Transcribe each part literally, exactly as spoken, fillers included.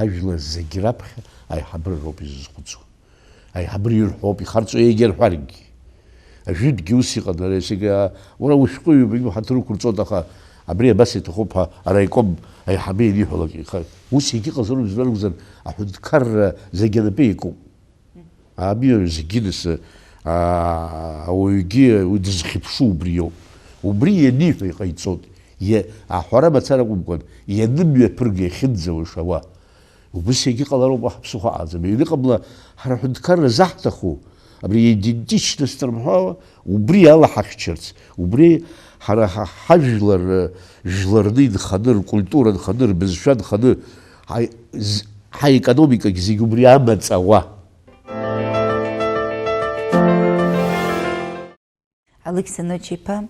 Ажәлар зегь раԥхьа аиҳабыра роуп изызхәыцуа. Аиҳабыра ирҳәоуп, ихарҵо егьа рҳәаргьы. Ажәытәгьы ус иҟан, ара зегь, а, уара ушәҟәыҩҩы убригьы уҳаҭыр уқәырҵоит, аха абри абас иҭахуп ҳәа араиком аиҳабы ианиҳәалак иха-, ус егьыҟазароуп, избан акәзар, аҳәынҭқарра зегь анапы иакуп. Амҩа зегьы нас, аа, ауаҩгьы уи дызхьыԥшу убри иоуп. Убри ианиҳәа иҟаиҵоит. Иа-, аҳәара мацара акәымкәан, ианымҩаԥырга иахьынӡауа ишауа. Убыс иагьыҟалароуп, уаҳа ԥсыхәа ҟаӡам. Ианыҟамла, ҳара ҳҳәынҭқарра заҳҭаху, абри идентичность рымҳәо, убри ала ҳахьчарц, убри ҳара ҳа-, ҳажәлар, жәларны инханы, ркультура нханы, рбызшәа нханы, ҳаи-, з-, ҳаекономикагь зегь убри амаҵ ауа. Алықьса Ночи-иԥа,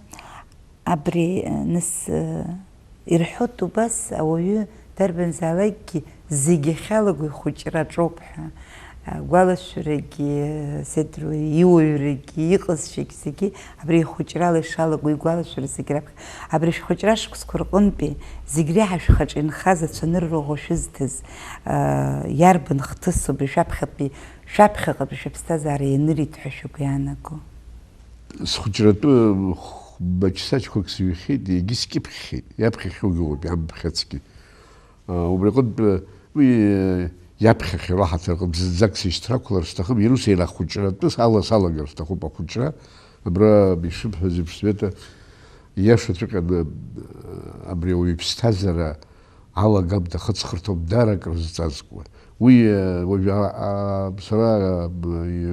абри, э, нас, э, ирҳәоит убас, ауаҩы дарбанзаалакгьы зегь ахьалаго ихәыҷра аҿоуп ҳәа, агәалашәарагьы, э, седруа иуаҩрагьы, иҟазшьагь зегьы абри ихәыҷрала ишалаго игәалашәара зегь раԥхьа. Абри шәхәыҷра шықәсқәа рҟынтәи зегь реиҳа шәхаҿы инхаз ацәанырра ӷәӷәа шәызҭаз, э, иарбан хҭысу абри шәаԥхьатәи, шәаԥхьаҟатәи шәыԥсҭазаара ианырит ҳәа шәыгәы иаанаго? Схәыҷратәы хә-, баҷсаҷқәак сыҩхьеит, егьи скьыԥхьхьеит, иаԥхьахьоугьы ыҟоуп, иамԥхьацгьы. А, убри аҟынтә, уи, э, иаԥхьахьоу аҳаҭыр аҟынтә зынӡак сышьҭрақәлар сҭахым, иара ус еилахәыҷратәы сала-, салагар сҭахуп ахәыҷра. Абра ишыбҳәаз еиԥш, Света, ииашаҵәҟьаны, э, абри ауаҩы иԥсҭазаара алагамҭа хыҵхырҭоуп, даара акрызҵазкуа. Уи, э, уажә, а, а, сара, а,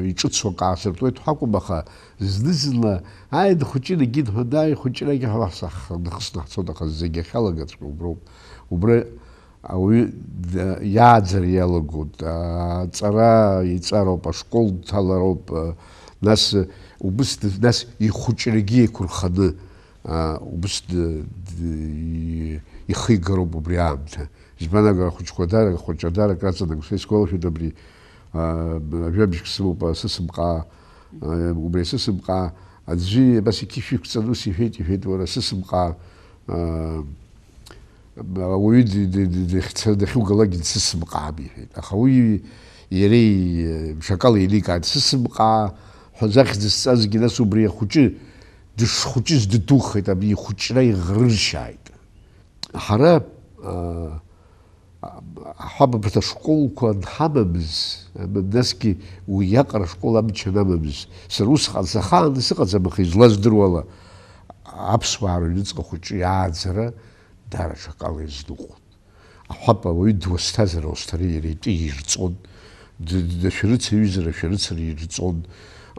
иҿыцу акы аасыртуеит ҳәа акәым, аха зны-зынла, ааи, дхәыҷын, егьи дҳәа, дааи, ихәыҷрагьы ҳәа ҳаҳ-, ҳахысны ҳцоит, аха зегь ахьалагаҵәҟьоу уброуп. Убра ауаҩы д-, иааӡара иалагоит, аҵара иҵароуп, ашкол дҭалароуп, а, нас, убыс д-, нас ихәыҷрагьы еиқәырханы, а, убыс д-, д-, и-, ихигароуп убри аамҭа. Избан акәзар, ахәыҷқәа дара, ахәыҷра дара акраҵанакуеит. Са исгәалашәоит абри, а, ажәабжьк сымоуп, а, Сысымҟаа, а, убри Сысымҟаа, аӡәы абас иқьышә иқәҵаны ус иҳәеит, иҳәеит, уара, Сысымҟаа, а, ауаҩы д-, д-, д-, дахьца-, дахьугалакгьы дсысымҟаам, иҳәеит. Аха уи иара и-, ҽакала еиликааит, Сысымҟаа ҳәа захьӡ зҵазгьы, нас убри ахәыҷы дышхәыҷыз ддухеит, абри ихәыҷра иӷрыршьааит. Ҳара, а, аҳәабаԥырҭа школқәа анҳамамыз, насгьы уиаҟара ашкол амч анамамыз, сара усҟан сахааны сыҟаӡам, аха излаздыруала, аԥсуаа рыҩныҵҟа хәыҷы иааӡара даара ҽакала иазныҟәон. Аҳәап ауаҩы дуасҭазар, ауасҭара иара итәы ирҵон, д-, д-, дашәарыцаҩызар, ашәарыцара ирҵон.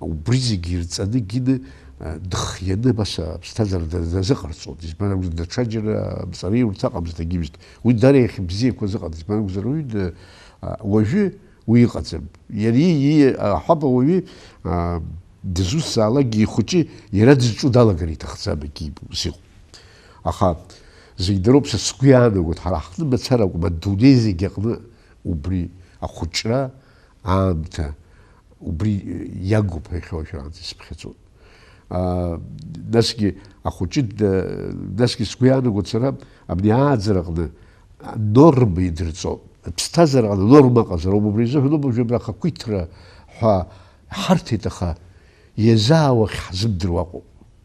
Убри зегьы ирҵаны Гина, а, дхианы абас аԥсҭазаара да-, дазыҟарҵон. Избан акәзар, даҽаџьара амҵареи урҭ аҟамызт, агьимызт. Уи даара иахьыбзиақәаз ыҟан. Избан акәзар, уи д-, а, уажәы уи ыҟаӡам. Иара и-, и-, аҳәап ауаҩы, а, дызусҭзаалакгьы ихәыҷы иара дызҿу далагар иҭахӡам, егьи ус иҟоуп. Аха зегь дароуп, са сгәы иаанагоит, ҳара ҳҟны мацара акәым, адунеи зегь аҟны убри ахәыҷра аамҭа убри иагуп ҳәа иахьа уажәраанӡа исыԥхьаӡоит. Аа, насгьы ахәыҷы д-, насгьы сгәы иаанагоит сара, абни ааӡараҟны норма идырҵо, аԥсҭазаараҟны норма ыҟазароуп, убри азыҳәан ауп уажәы абра ахақәиҭра ҳәа ҳарҭеит, аха иазаауа ахь ҳзымдыруа ыҟоуп.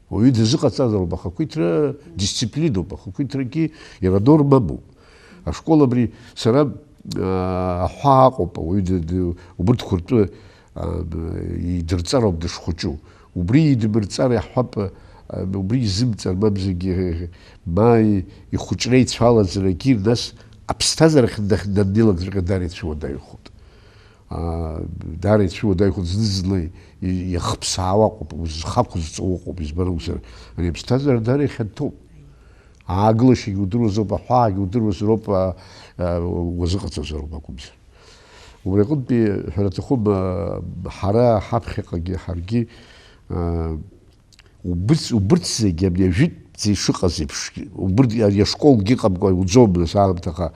Уаҩы дазыҟаҵазароуп ахақәиҭра, дисциплиноуп, ахақәиҭрагьы иара нормамоуп. Ашкол абри сара, аа, аҳәаа ыҟоуп, ауаҩы д-, д-, убырҭқәа ртәы, аа, идырҵароуп дышхәыҷу. Убри идмырҵар иаҳҳәап, аа, убри изымҵар, мамзаргьы, ма ихәыҷра ицәалаӡарагьы, нас аԥсҭазаарахь дахь даннеилак заҟа даара ицәуадаҩхоит. Аа, даара ицәуадаҩхоит, зны-зынла и-, иахыԥсаауа ыҟоуп, узхақәызҵо ыҟоуп, избан акәзар, ари аԥсҭазаара даара ихьанҭоуп. Аагылашьагьы удыруазароуп, аҳәаагьы удыруазароуп, а, а, уазыҟаҵазароуп акәымзар. Убри аҟынтәи ҳәара аҭахуп, а, ҳара ҳаԥхьаҟагьы ҳаргьы, а, Убырҭ, убырҭ зегьы абни ажәытәӡа ишыҟаз еиԥш, убырҭ, ари ашколгьы ыҟамкәа иуӡом, нас, аамҭаха,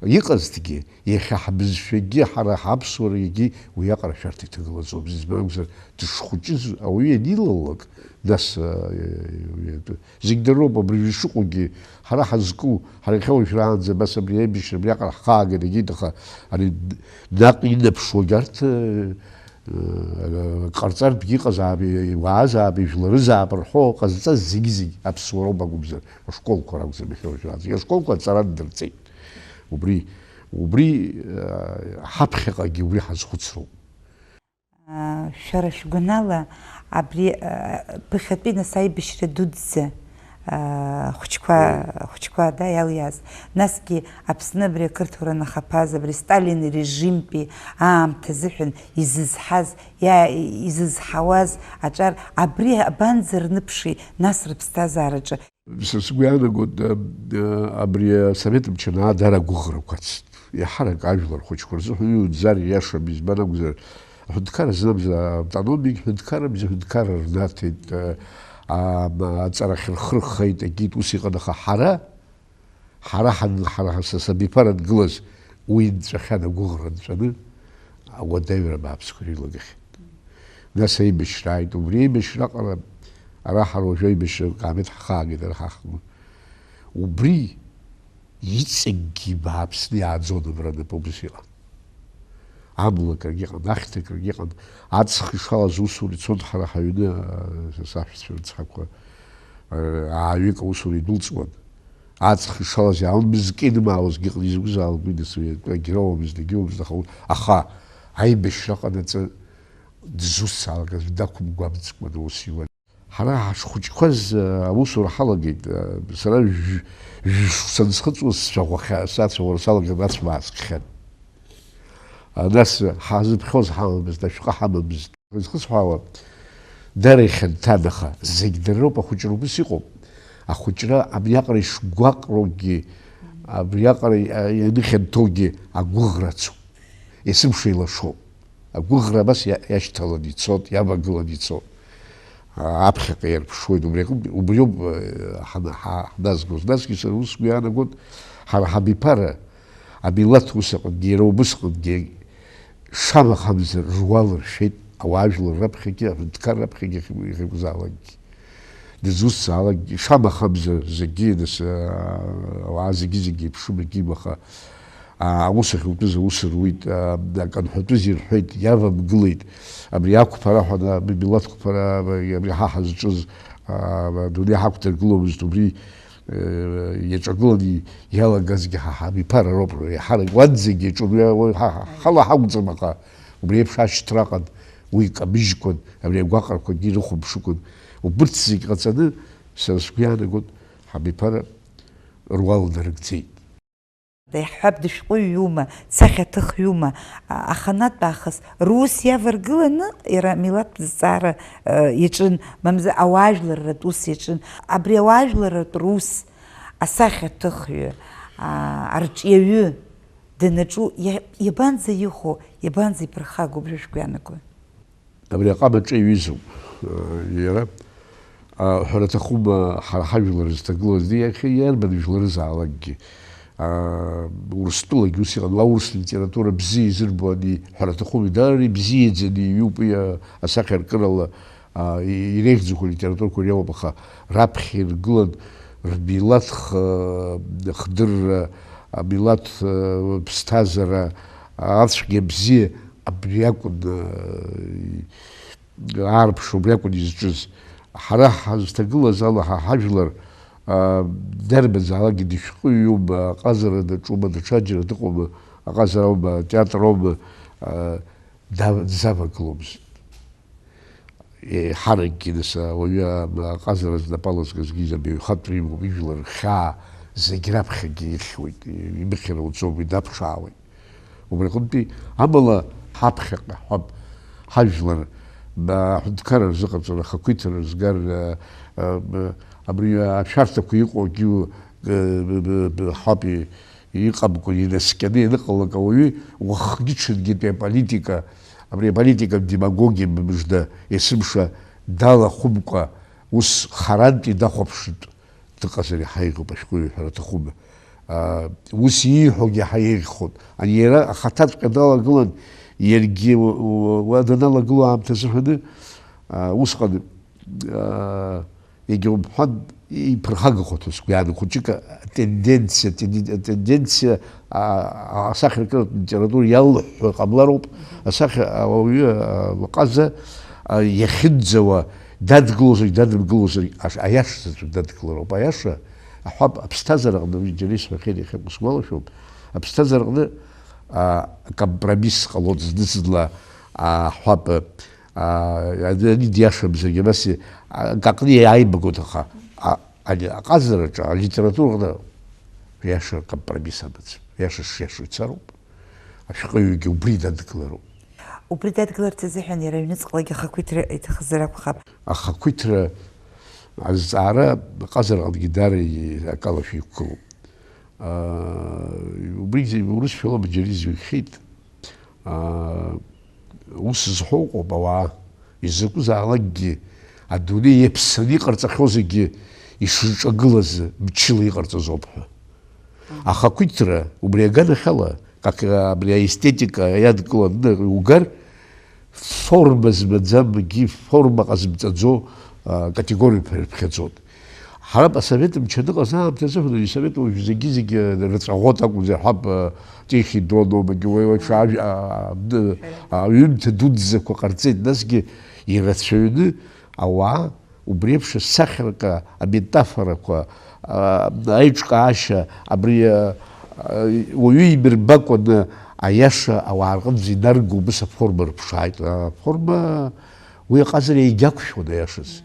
Иҟазҭгьы, иахьа ҳбызшәагьы, ҳара ҳаԥсуарагьы уиаҟара шәарҭа иҭагылаӡом. Избан акәзар, дышхәыҷыз ауаҩы ианилалак, нас, э, зегь дыроуп, абыржәы ишыҟоугьы, ҳара ҳазку, ҳара иахьа уажәраанӡа абас абри аибашьра абриаҟара ҳхааганы егьит, аха ари наҟ инаԥшуагь арҭ, э, э, ҟарҵартәгьы иҟазаап, иуаазаап, ижәларызаап рҳәо ҟазҵаз зегь-зегь аԥсуароуп акәымзар, ашколқәа ракәӡам иахьа уажәраанӡагьы. Ашколқәа аҵара ндырҵеит. Убри, убри, э, ҳаԥхьаҟагьы убри ҳазхәыцроуп. Шәара шәгәанала, абри, э, ԥыхьатәи нас аибашьра дуӡӡа, э, хәыҷқәа, хәыҷқәа, да, иалиааз, насгьы Аԥсны абри ақырҭуа ранахаԥаз, абри Сталин ирежимтәи аамҭа азыҳәан изызҳаз, иа-, изызҳауаз аҿар, абри абанӡа рныԥши, нас рыԥсҭазаараҿы? Са сгәы иаанагоит, э, э, абри асовет мчы анаа даара агәыӷрақәа ацт. Еиҳарак ажәлар хәыҷқәа рзыҳәан иуӡар иашам, избан акәзар, аҳәынҭқарра знамыз автономиагь ҳәынҭқаррамзи, аҳәынҭқарра рнаҭеит, э, а, ма, аҵарахь рхы рхеит, егьит, ус иҟан, аха ҳара, ҳара ҳан-, ҳара ҳа-, са сабиԥара дгылаз, уи нҵәахьан, агәыӷра нҵәаны, ауадаҩра бааԥсқәа илагахьан. Нас аибашьра ааит. Убри аибашьраҟара ара ҳара уажәы аибашьра акаамеҭ ҳхаагеит ара ҳахкны. Убри иҵегьгьы бааԥсны иааӡон абра напы, убыс иҟан. Амла акрагьы ыҟан, ахьҭа акрагьы ыҟан. Аҵх ишалаз усура ицон ҳара ҳаҩны, а, сашәцәа рыцҳақәа, а, ааҩык аусура идәылҵуан. Аҵх ишалаз иаалмызкы инымаауазгьы ыҟан, изакәызаалак уи нас уи атәы агьроуамызт, дагьоумызт, аха у-, аха аибашьра ҟанаҵы дызусҭзаалак аӡә дақәымгәамҵкәаны ус иуан. Ҳара ҳашхәыҷқәаз, э, аусура ҳалагеит, э, сара жә-, жәшықәса нсхыҵуаз сцәаӷәахьа-, сацәаӷәара салаган ацә бааскхьан. А, нас ҳазыԥхьоз ҳамамызт, ашәҟәы ҳамамызт. Изхысҳәаауа, дара ихьанҭан, аха зегь дара роуп, ахәыҷра убыс иҟоуп. Ахәыҷра абриаҟара ишгәаҟроугьы, абриаҟара иа-, ианыхьанҭоугьы агәыӷра ацуп. Есымша илашоуп. Агәыӷра абас иа-, иашьҭаланы ицот, иавагыланы ицот. А, аԥхьаҟа иарԥшуеит. Убри аҟынтә, убриоуп, э, ҳана-, ҳа-, ҳназгоз. Насгьы сара ус сгәы иаанагоит, ҳара ҳабиԥара, амилаҭ ус аҟынгьы, иара убысҟангьы, шамахамзар, руал ршәеит, ауаажәлар раԥхьагьы, аҳәынҭқар раԥхьагьы, иахьакәзаалакгьы. Дызусҭзаалакгьы, шамахамзар, зегьы, нас, а, ауаа зегьы-зегьы еиԥшым, егьим, аха, а, аус ахьутәыз аус руит, а, акы анҳәатәыз ирҳәеит, иавамгылеит, абри ақәԥара ҳәа, абри милаҭ қәԥара, абри ҳа ҳазҿыз, а, адунеи ҳақәдыргыломызт, убри, э, иаҿагыланы иалагазгьы ҳа ҳабиԥара роуп, еиҳарак уанӡагьы иаҿын, уи, уи ҳа, ҳа, ҳала ҳакәӡам, аха убри еиԥш ашьҭра ыҟан, уи камыжькәан, абри агәаҟрақәагьы ирыхәаԥшыкәан. Убырҭ зегь ҟаҵаны, сара сгәы иаанагоит, ҳабиԥара руал нарыгӡеит. Иаҳҳәап, дышәҟәыҩҩума, дсахьаҭыхҩума, а-, аханатә аахыс рус иаваргыланы иара амилаҭтә зҵаара, э, иаҿын, мамзар ауаажәларратә ус иаҿын. Абри ауаажәларратә рус асахьаҭыхҩы, а, арҿиаҩы данаҿу иа-, иабанӡа ихәо, иабанӡа иԥырхагоу, абри шәгәы иаанагои? Абри аҟама аҿы иаҩызоуп, э, иара. А, ҳәара аҭахума, ҳара ҳажәлар зҭагылаз, ди иахьа иарбан жәларызаалакгьы, а, Урыстәылагьы ус иҟан, аурыс литература бзиа изырбо ани, ҳәара аҭахума, даара ибзиаӡаны иҩуп уи, а, асахьаркырала, а, и-, иреиӷьӡақәоу алитературақәа иреиуоуп, аха раԥхьа иргылан рмилаҭ х-, хдырра, амилаҭ, а, ԥсҭазаара, ацәгьа бзиа абри акәын, а, аарԥшуа убри акәын изҿыз. Ҳара ҳазҭагылаз ала ҳа ҳажәлар, аа, дарбанзаалакгьы дышәҟәыҩҩума, аҟазара даҿума, даҽаџьара дыҟоума, аҟазара аума, атеатр аума, аа, дав-, дзавагыломызт. Еиҳаракгьы, нас, ауаҩы аҟазара знапы алазгазгьы изабаҩхатәра имоуп, ижәлар рхьаа зегь раԥхьагьы ихьуеит, имыхьыр ауӡом, уи даԥшаауеит. Убри аҟынтәи, амала, ҳаԥхьаҟа, ҳҳәап, ҳажәлар, ба-, аҳәынҭқарра рзыҟаҵара, ахақәиҭра рызгар, а, а, б-, абри ашәарҭақәа иҟоугьы, б-, б-, б-, б-, ҳҳәап, и-, иҟамкәа, инаскьаны ианыҟалак ауаҩы, уахгьы-ҽынгьы аполитика, абри аполитика демагогиа мыжда, есымша далахәымкәа, ус харантәи дахәаԥшыртә дыҟазар иаҳа иӷьуп, ашәҟәыҩҩы ҳәара аҭахума. Ус ииҳәогьы иаҳа еиӷьхон. Ани иара ахаҭаҵәҟьа далагылан, иаргьы уа даналагылоу аамҭазы ҳәаны, усҟан егьа умҳәан, иԥырхагахоит ус, гәҩан хәыҷык атенденциа, атенденциа асахьаркыратә литература иалҳәо ҟамлароуп, асахьа ауаҩы, лҟаза иахьынӡауа, дадгылозаргь дадымгылозаргь, аиаша заҵәык дадгылароуп. Аиаша, аҳәап, аԥсҭазаараҟны, уи џьара исҳәахьеит, иахьакәу сгәалашәом, аԥсҭазаараҟны акомпромисс ҟалоит зны-зынла, аҳәап, ани диашамзаргьы, абас акаҟны иааибагоит, аха ани аҟазараҿы, алитератураҟны иаша акомпромисс амаӡам, иаша шиашоу ицароуп, ашәҟәыҩҩгьы убри дадгылароуп. Убри дадгыларц азыҳәан иара аҩныҵҟалагьы ахақәиҭра иҭахызар акәхап. Ахақәиҭра азҵаара аҟазараҟынгьы даара акалашәа иқәгылоуп. Убригьы урысшәала маџьара изҩхьеит. Ус зҳәо ыҟоуп ауаа, изакәызаалакгьы адунеи иаԥсаны иҟарҵахьоу зегьы ишырҿагылаз мчыла иҟарҵаз ауп ҳәа. Ахақәиҭра убри аганахьала, как, абри аестетика иадкыланы угар, форма змаӡамгьы, форма ҟазымҵаӡо, а, категориақәа ирыԥхьаӡоит. Ҳара асовет мчы аныҟаз аамҭазы, ҳәа, асовет уажә зегьы-зегьы рыҵәаӷәот акәымзар, ҳәап, а, Тихий Дон, омагьы уи, уи аҽа ажә-, а, а, аҩымҭа дуӡӡақәа ҟарҵеит, насгьы ирацәаҩны ауаа убри еиԥш асахьаркра, аметафорақәа, а, аиҿкаашьа, абри, а, а, уаҩы имырбакәаны аиаша ауаа рҟынӡа инарго убыс аформа рыԥшааит. Аформа уи аҟазара иагьақәшәон аиашаз.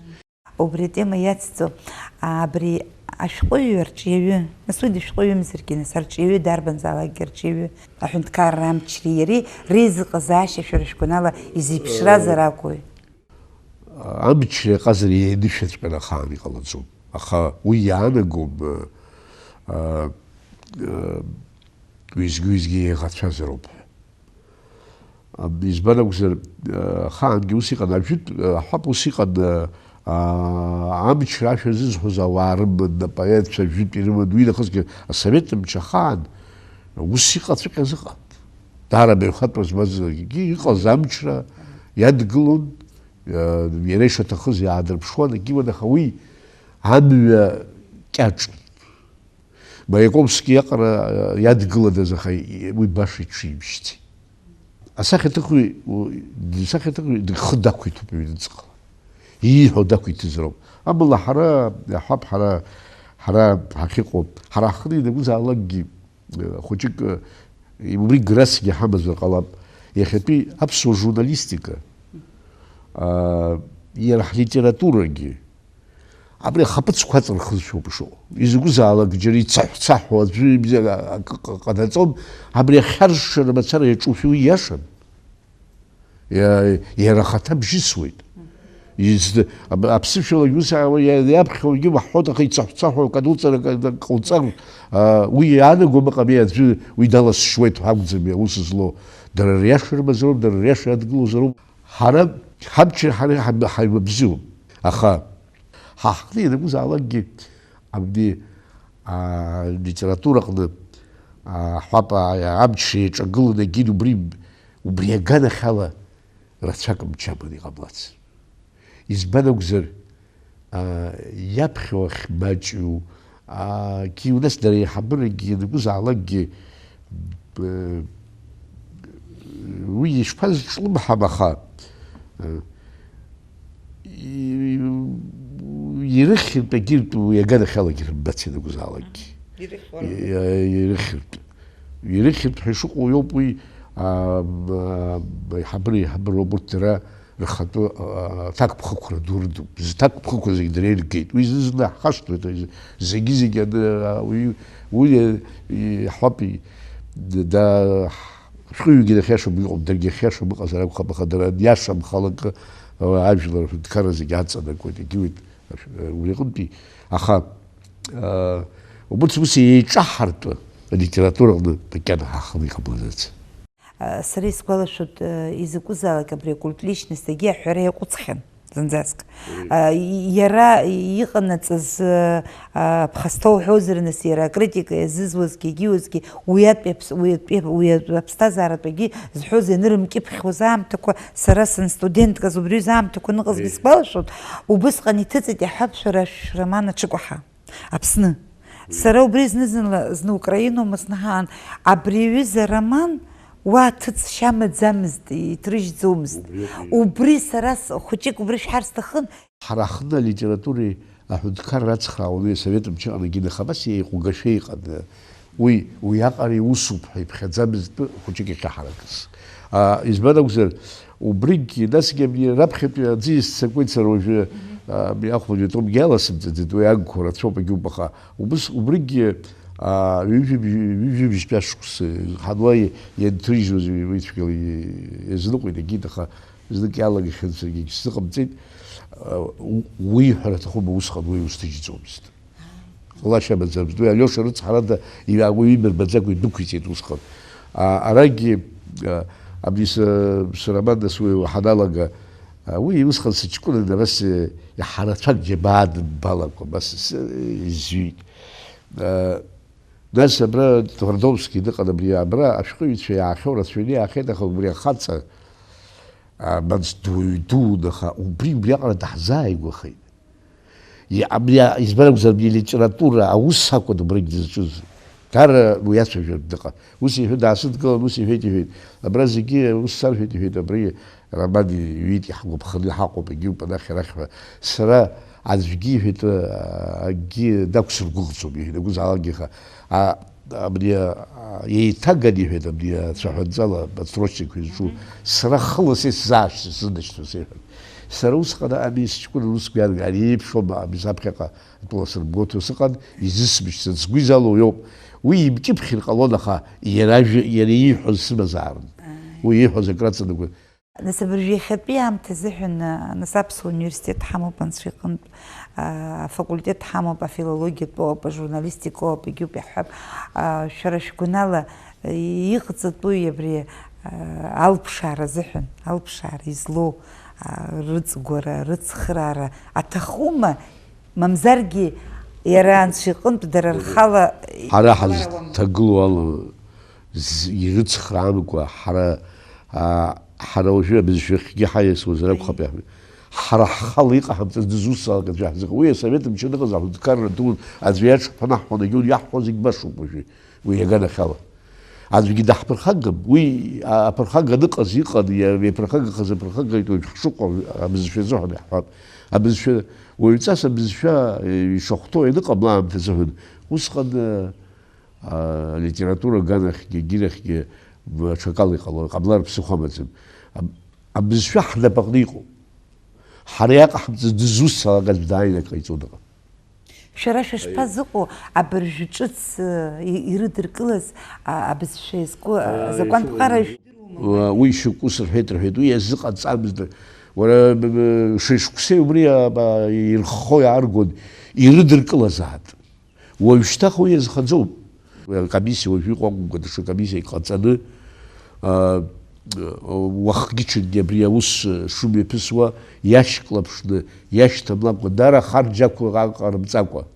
Убри атема иацҵо, абри ашәҟәыҩҩы арҿиаҩы, нас уи дышәҟәыҩҩымзаргьы, нас арҿиаҩы дарбанзаалакгьы арҿиаҩы, аҳәынҭқарра амчреи иареи реизыҟазаашьа шәара шәгәанала изеиԥшразар акәуи? Амчреи аҟазареи еинышәаҵәҟьаны ахаан иҟалаӡом. Аха уи иаанагом, а, а, уеизгьы-уеизгьы еиӷацәазароуп ҳәа. Избан акәзар, ахаангьы ус иҟан, ажәытә, аҳәап, ус иҟан, а, амчра ашәа зызҳәоз ауаа рыман, апоетцәа ажәытә ирыман, уи нахысгьы асовет мчы ахаан ус иҟаҵәҟьаз ыҟан. Даара абаҩхатәра змаз акгьы иҟаз амчра иадгылон, а, иара ишаҭахыз иаадырԥшуан, акгьы уан, аха уи амҩа кьаҿ. Маиаковски иаҟара иадгыландаз, аха уи баша иҽимшьцеит. Асахьаҭыхҩы, асахьаҭыхҩы ихы дақәиҭуп аҩныҵҟала. Ииҳәо дақәиҭызароуп. Амала ҳара, иаҳҳәап, ҳара, ҳара ҳахьыҟоу, ҳара ҳхы ианакәызаалакгьы, хәыҷык, убри грасгьы ҳамазар ҟалап. Иахьатәи аԥсуа журналистика, иара ҳлитературагьы, абри ахаԥыцқәа аҵырхызшәоуп ишыҟоу. Изакәызаалак џьара ицаҳә-цаҳәуа аӡәы ибзиара акы ҟанаҵом, абри ахьаршшара мацара иаҿушәа уи иашам. Иа-, иара ахаҭа бжьысуеит. Из-, аб-, аԥсышәалагь ус аауа, иа-, иаԥхьогьы уаҳҳәоит, аха ицаҳә-цаҳәуа акадуҵара ка-, ка-, ҟауҵар, а, уи иаанагом, ыҟами, аӡәы уи даласшьуеит ҳәа акәӡами аус злоу. Дара риаша рымазароуп, дара риаша иадгылозароуп. Ҳара ҳабчеи ҳареи ҳаиб-, ҳаибабзиоуп. Аха ҳа ҳҟны ианакәызаалакгьы абни, аа, литератураҟны, аа, ҳәап, аа, амч еиҿагыланы егьин убри, убри аганахьала рацәак мчы аманы иҟамлац. Избан акәзар, аа, иаԥхьо ахь маҷу, аа, ки-, у нас дара еиҳабырагьы ианакәызаалакгьы, б-, уи ишԥазҿлымҳам, аха, э, и-, ирыхьыртә, егьыртә уи аганахьалагьы рымбац ианакәызаалакгьы. Ирыхьуа. И-, ирыхьыртә. Ирыхьыртә ҳәа ишыҟоу иоуп уи, а, м, а, еиҳабыра, еиҳабыроуп урҭ дара рхатәы, а, аҭакԥхықәра ду рыдуп. Зҭакԥхықәра зегь дара иргеит. Уи зны-зынла ҳхашҭуеит, уи зегьы-зегь аны, а, уи, уи, а, иаҳауап, и-, д-, да, ҳ-, шәҟәыҩҩгьы дахьиашам иҟоуп, даргьы ахьиашам ыҟазар акәхап, аха дара аниашамхалак, а, ажәлар аҳәынҭқарра зегь аҵанакуеит, егьиуеит, ашә-, а, убри аҟынтәи. Аха, а, убырҭ ус еиҿаҳартәы алитератураҟны макьана ҳаханы иҟамлаӡац. Сара исгәалашәоит, изакәызаалак абри акультличностгьы аҳәара иаҟәыҵхьан. Зынӡаск. Уи. А, и-, иара иҟанаҵаз, а, ԥхасҭа уҳәозар, нас, иара акритика иазызуазгьы, егьиуазгьы, уи атәи аԥс-, уи атәи, уи атәи аԥсҭазааратәгьы зҳәоз ианырымкьыԥхьуаз аамҭақәа, сара санстудентказ убри аамҭақәа ныҟазгьы Уи. сгәалашәоит, убысҟан иҭыҵит иаҳҳәап, шәара шәроман аҽыкәаҳа. Аԥсны. Сара убри зны-зынла, зны Украиноума снаҳаан, абри аҩыза ароман уа ҭыҵшьа амаӡамызт, иҭрыжьӡомызт. Убри ауп, убри. Убри сара с-, хәыҷык убри шәҳәар сҭахын. Ҳара ҳҟны алитературеи аҳәынҭқарра ацхраауаны асовет мчы аҟны Гина Хабас иеиҟәгашәа иҟан. Уи, уиаҟара иусуп ҳәа иԥхьаӡамызтәы хәыҷык иахьаҳаракыз. А, избан акәзар, убригь, насгьы абни раԥхьатәи аӡиас ццакуеит сара уажәы, а, абни ахәбатәи атомгьы аласымҵаӡеит, уи агқәа рацәоуп, агьоуп, аха убыс, убригь, а, ҩажәи-, ҩажәи бжьтәи ашықәс ҳануа ианҭыжьуаз уи цәгьала иазныҟәеит, егьит, аха знык иалагахьан, саргьы егьсзыҟамҵеит. А, у-, уи иҳәара аҭахума, усҟан уи узҭыжьӡомызт. Лашьа амаӡамызт. Уи Алиоша рыцҳарада иҩагәа ҩымырбаӡакәа идәықәиҵеит усҟан. А, арагьы, а, абни са-, сара ман нас уи ҳаналага, а, уи усҟан сыҷкәынан, абас, э, иҳарацәак џьабаа дымбалакәа, абас с-, изҩит. А, нас абра Твардовски дыҟан, абри абра ашәҟәыҩҩцәа иаахьоу рацәаҩны иаахьеит, аха убри ахаҵа, а, мамз дуаҩ дуун, аха убри убриаҟара даҳзааигәахеит. Иа-, абри а-, избан акәзар, абри алитература аус акәын убригь дызҿыз. Даара уи иацәажәартә дыҟан. Ус иҳәеит, даасыдгылан, ус иҳәеит, иҳәеит. Абра зегьы ус сарҳәеит, иҳәеит, абри роман иҩит, иҳгәаԥханы ҳаҟоуп, егьиуп анахь арахь ҳәа. Сара аӡәгьы, иҳәеит, а-, акгьы дақәсыргәыӷӡом, иҳәеит, акәызаалакгьы, аха, а, Абри, а, еиҭаган, иҳәеит, абри ацәаҳәанҵала подстрочникқәа изҿу, сара хыла са исзаашьҭ-, сзынашьҭуа сеиҳәан. Сара усҟан ами сҷкәын ус гәҩан, ари еиԥшума, ами саԥхьаҟа атәыла сырбгоҭо сыҟан, изысмышьҭӡац, сгәы изалоу иоуп. Уи имкьыԥхьыр ҟалон, аха иара ажәа, иара ииҳәоз сымазаарын. Ааи. Уи ииҳәоз акраҵанакуан. Нас абыржәы иахьатәи аамҭа азыҳәан, а, нас Аԥсуа университет ҳамоуп анцәа иҟынтә, а, афакультет ҳамоуп, афилологиатәу ауп, ажурналистика ауп, егьуп иаҳҳәап, а, шәара шәгәанала, а, иҟаҵатәуи абри, а, алԥшаара азыҳәан, алԥшаара излоу, а, рыҵгәара, рыцхраара аҭахума? Мамзаргьы иара анцәа иҟынтә дара рхала Ҳара иԥшаарауам. Ҳазҭагылоу ала з-, ирыцхраамкәа, ҳара, а, ҳара уажәы абызшәахьгьы ҳаиасуазар акәхап иаҳҳәеит. Ҳара ҳхала иҟаҳамҵаз дызусҭзаалак аӡәы иаҳзыҟ-, уи асовет мчы аныҟаз аҳәынҭқарра дуун аӡәы иаҽԥнаҳҳәон, егьи иаҳҳәо зегь башоуп уажәы, уи иаганахьала. Аӡәгьы даҳԥырхагам, уи, а, аԥырхага аныҟаз иҟан, иа-, иаԥырхагахаз аԥырхагаҩ уажә ҳшыҟоу абызшәа азыҳәан иаҳҳәап. Абызшәа, уаҩҵас абызшәа, э, ишахәҭоу ианыҟамла аамҭазыҳәан, усҟан, э, а, алитература аганахьгьы, агьирахьгьы, м, аҽакала иҟало, иҟамлар ԥсыхәа амаӡам. Аб-, абызшәа ҳнапаҟны иҟоуп. Ҳара иаҟаҳамҵаз дызусҭзаалак аӡә дааины акы ҟаиҵо дыҟам. Шәара шәышԥазыҟоу абыржәы ҿыц, э, и-, ирыдыркылаз, а, абызшәа иазку, а, Ааи, закәантә ишыҟоу ҟара еиԥш. Уа, уи шьоук ус рҳәеит, рҳәеит, уи иазыҟаҵамызт. Уара, б-, б-, шеишықәсеи убри, а, ба-, ирххо иааргон, ирыдыркылазаат. Уажәшьҭа уи иазхаӡом. Уи акомиссиа уажәы иҟоумкәа даҽа комиссиак ҟаҵаны, а, уахгьы-ҽынгьы абри аус шымҩаԥысуа иашьклаԥшны, иашьҭамлакәа, дара харџьақәак ҟарымҵакәа,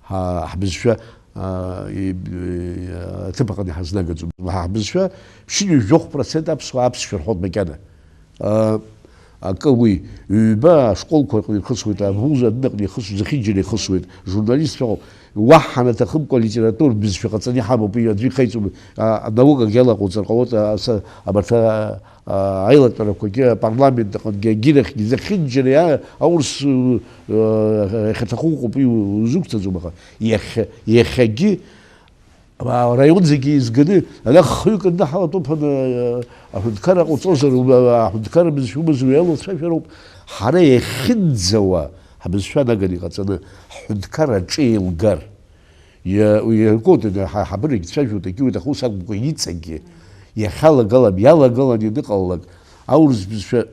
ҳа-, ҳбызшәа, а, и-, и-, аҭыԥ аҟны иҳазнагаӡом. Ҳа-, ҳбызшәа ԥшьынҩажәи жәохә процент аԥсуаа аԥсшәа рҳәоит макьана. А, акы уи, ҩба ашколқәа рҟны ирхысуеит, авуз адын аҟны ирхысуеит, зехьынџьара ирхысуеит, журналистцәа ыҟоуп. Уаҳа анаҭахымкәа алитературатә бызшәа ҟаҵаны иҳамоуп, уи аӡәы ихеиҵом. А, анаукагьы алаҟоуҵар ҟалоит, а, са-, абарҭ, а, а, аилатәарақәагьы апарламент аҟынгьы, агьирахьгьы, зехьынџьара иа-, аурыс, ы, ы, иахьаҭаху ыҟоуп, уи узықәҵаӡом, аха иахьа, иахьагьы Араион зегьы еизганы, ара хҩык аныҳалатәоуп ҳәа, аҳәынҭқар аҟауҵозар, аҳәынҭқар бызшәа умазар уи алоуцәажәароуп. Ҳара иахьынӡауа ҳбызшәа наганы иҟаҵаны, ҳҳәынҭқар аҿы еилгар. Иа-, иаргоит, ҳа-, ҳабырагь цәажәоит, егьиуеит, аха ус акәымкәа иҵегьы, иахьалагалам, иалагалан ианыҟалалак, аурыс бызшәа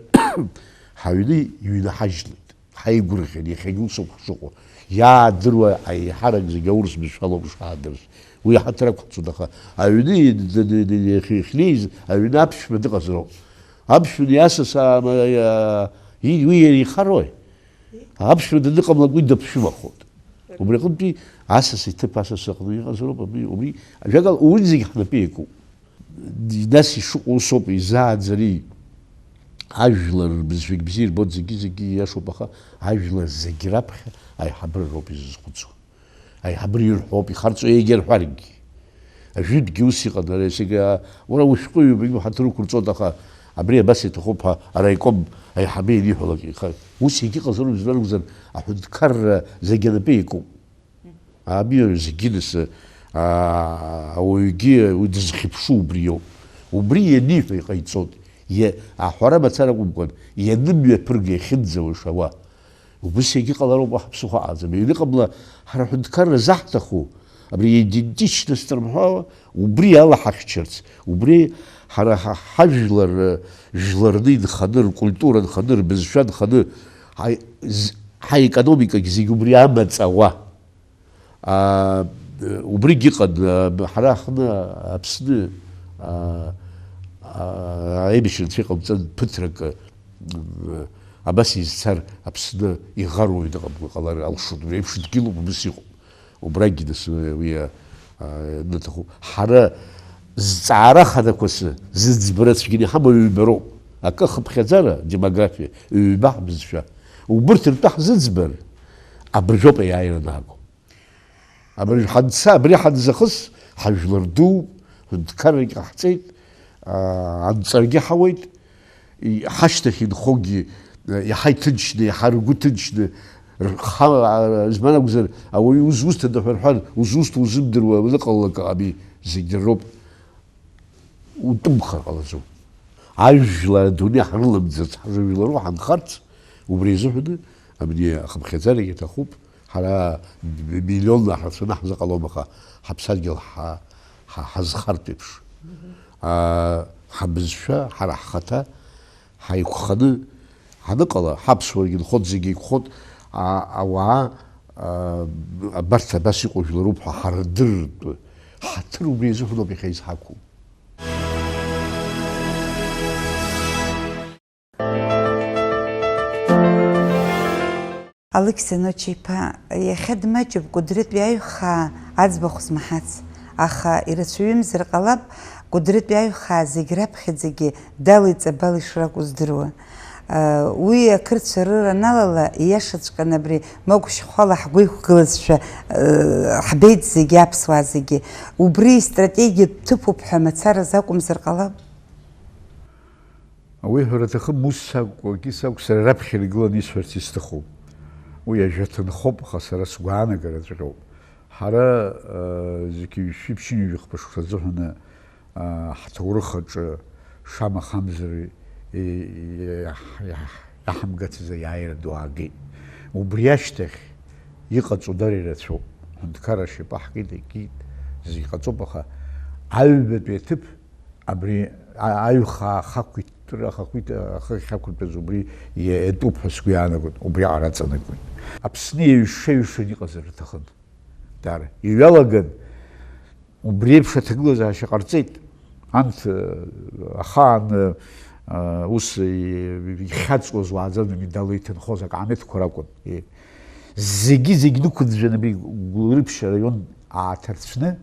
ҳаҩны иҩнаҳажьлеит. Ҳаигәырӷьан, иахьагьы усоуп ҳшыҟоу. Иаадыруа аиҳарак зегьы аурыс бызшәалоуп ишаадырыз. Уи аҳаҭыр ақәҳҵоит, аха аҩны д-, д-, д-, иахь-, иахьнеиз, аҩны аԥшәма дыҟазароуп. Аԥшәма иасас аама-, иа-, И-, уи иара ихарои? Аԥшәма даныҟамлак уи даԥшәымахоит. Убри аҟынтәи асас иҭыԥ асас аҟны иҟазароуп, абри, убри, ажәакала, урҭ зегь ҳнапы иакуп. Нас ишыҟоу усоуп, изааӡари? Ажәлар рбызшәагь бзиа ирбоит, зегьы-зегьы ииашоуп, аха ажәлар зегь раԥхьа аиҳабыра роуп изызхәыцуа. Аиҳабыра ирҳәоуп, ихарҵо егьа рҳәаргьы. Ажәытәгьы ус иҟан, ара есыгьы, уара ушәҟәыҩҩы убригьы ҳаҭыр уқәырҵоит, аха абри абас иҭахуп ҳәа араиком аиҳабы ианиҳәалак, иха-, ус егьыҟазароуп, жәлар ракәзар, аҳәынҭқарра зегьы анапы иакуп. Абиа зегьы нас, аа, ауаҩгьы уи дызхьыԥшу убри иоуп. Убри ианиҳәа иҟаиҵоит. Иа-, аҳәара мацара акәымкәан, ианымҩаԥырга, иахьынӡауашауа. Убыс иагьыҟалароуп, уаҳа ԥсыхәа аҟаӡам. Ианыҟамла, ҳара ҳҳәынҭқарра заҳҭаху, абри идентичность рымҳәо, убри ала ҳахьчарц, убри ҳара ҳа-, ҳажәлар, жәларны инханы, ркультура нханы, рбызшәа нханы, ҳаи-, з-, ҳаекономикагь зегь убри амаҵ ауа. Аа, убригь ыҟан, аа, ҳара ҳҟны Аԥсны, аа, аа, аибашьра анцәа иҟамҵан, ԥыҭрак, м, абас изцар Аԥсны иӷаруа аҩны ҟамло ҟалар алшоит, убри еиԥш дгьылуп, убыс иҟоуп. Убрагьы нас уи, уи, аа, анаҭаху. Ҳара зҵаара хадақәа сы-, зыӡбара цәгьаны иҳамоу ҩбароуп. Акы ахыԥхьаӡара, демографиа, ҩба ҳбызшәа. Убырҭ ртәы ҳзыӡбар, абыржәоуп аиааира анааго. Абыржә ҳанца, абри ҳанзахыс, ҳажәлар ду, ҳәынҭқаррагь ҟаҳҵеит, аа, анҵарагьы ҳауеит, и-, ҳашьҭахь инхогьы, э, иаҳа иҭынчны, иаҳа ргәы ҭынчны, рхала, аа, избан акәзар, ауаҩы узусҭада ҳәа рҳәар, узусҭа узымдыруа аныҟалалак ами, зегь дара роуп. Утәымхар ҟалаӡом. Ажәлар адунеи ҳрыламӡырц, ҳажәлароу ҳанхарц, убри азыҳәаны абни ахыԥхьаӡарагьы аҭахуп. Ҳара миллионла ҳрацәаны ҳзыҟалом, аха ҳаԥсадгьыл ҳа-, ҳа-, ҳазхартә еиԥш. Аа, ҳабызшәа, ҳара ҳхаҭа, ҳаиқәханы ҳаныҟала, ҳаԥсуарагьы нхоит, зегьы еиқәхоит, а-, ауаа, а, абарҭ абас иҟоу жәларуп ҳәа ҳардырыртә ҳаҭыр убри азыҳәаноуп иахьа изҳақәу. Алықьса Ноча-иԥа, иахьа дмаҷуп Кәыдрытәи аҩхаа аӡбахә змаҳац, аха ирацәаҩымзар ҟалап Кәыдрытәи аҩхаа зегь раԥхьаӡагьы дали ҵабали шракәу здыруа. Уи ақырҭцәа рыра аналала, ииашаҵәҟьаны абри Могә шьхәала ҳгәы иқәгылазшәа, ҳбеит зегьы, аԥсуаа зегьы. Убри истратегиатә ҭыԥуп ҳәа мацараз акәымзар ҟалап? Уи ҳәара аҭахым, ус сакәу, акгьы сакәу, сара раԥхьа иргыланы исҳәарц исҭахуп. Уи ажәа ҭынхоуп, аха сара сгәаанагараҵәҟьоуп. Ҳара, э, зқьи жәшәи ԥшьынҩажәи хԥа шықәса азыҳәаны, э, ҳҭоурых аҿы шамахамзар и-, и-, иаҳ-, иаҳ-, иаҳамгацыз аиааира ду аагеит. Убри ашьҭахь иҟаҵоу дара ирацәоуп. Ҳәынҭқарра ашьапы ҳкит, икит, зегь ҟаҵоуп, аха аҩбатәи аҭыԥ абри а-, аҩхаа ахақәиҭтәра, ахақәиҭ-, ахы ахьақәыртәаз убри иатәуп ҳәа сгәы иаанагоит, убриаҟара аҵанакуеит. Аԥсны еиҩша-ҩышаны иҟазар рҭахын. Даара. Иҩалаган, убри еиԥш аҭагылазаашьа ҟарҵеит. Анҭ, э, ахаан, э, э, ус, э, ихьаҵуаз уааӡаны медал иҭынхоз акаамеҭқәа ракәын. Э, зегьы-зегь нықәыӡәӡәаны абри Гәылрыԥшь араион ааҭарцәны,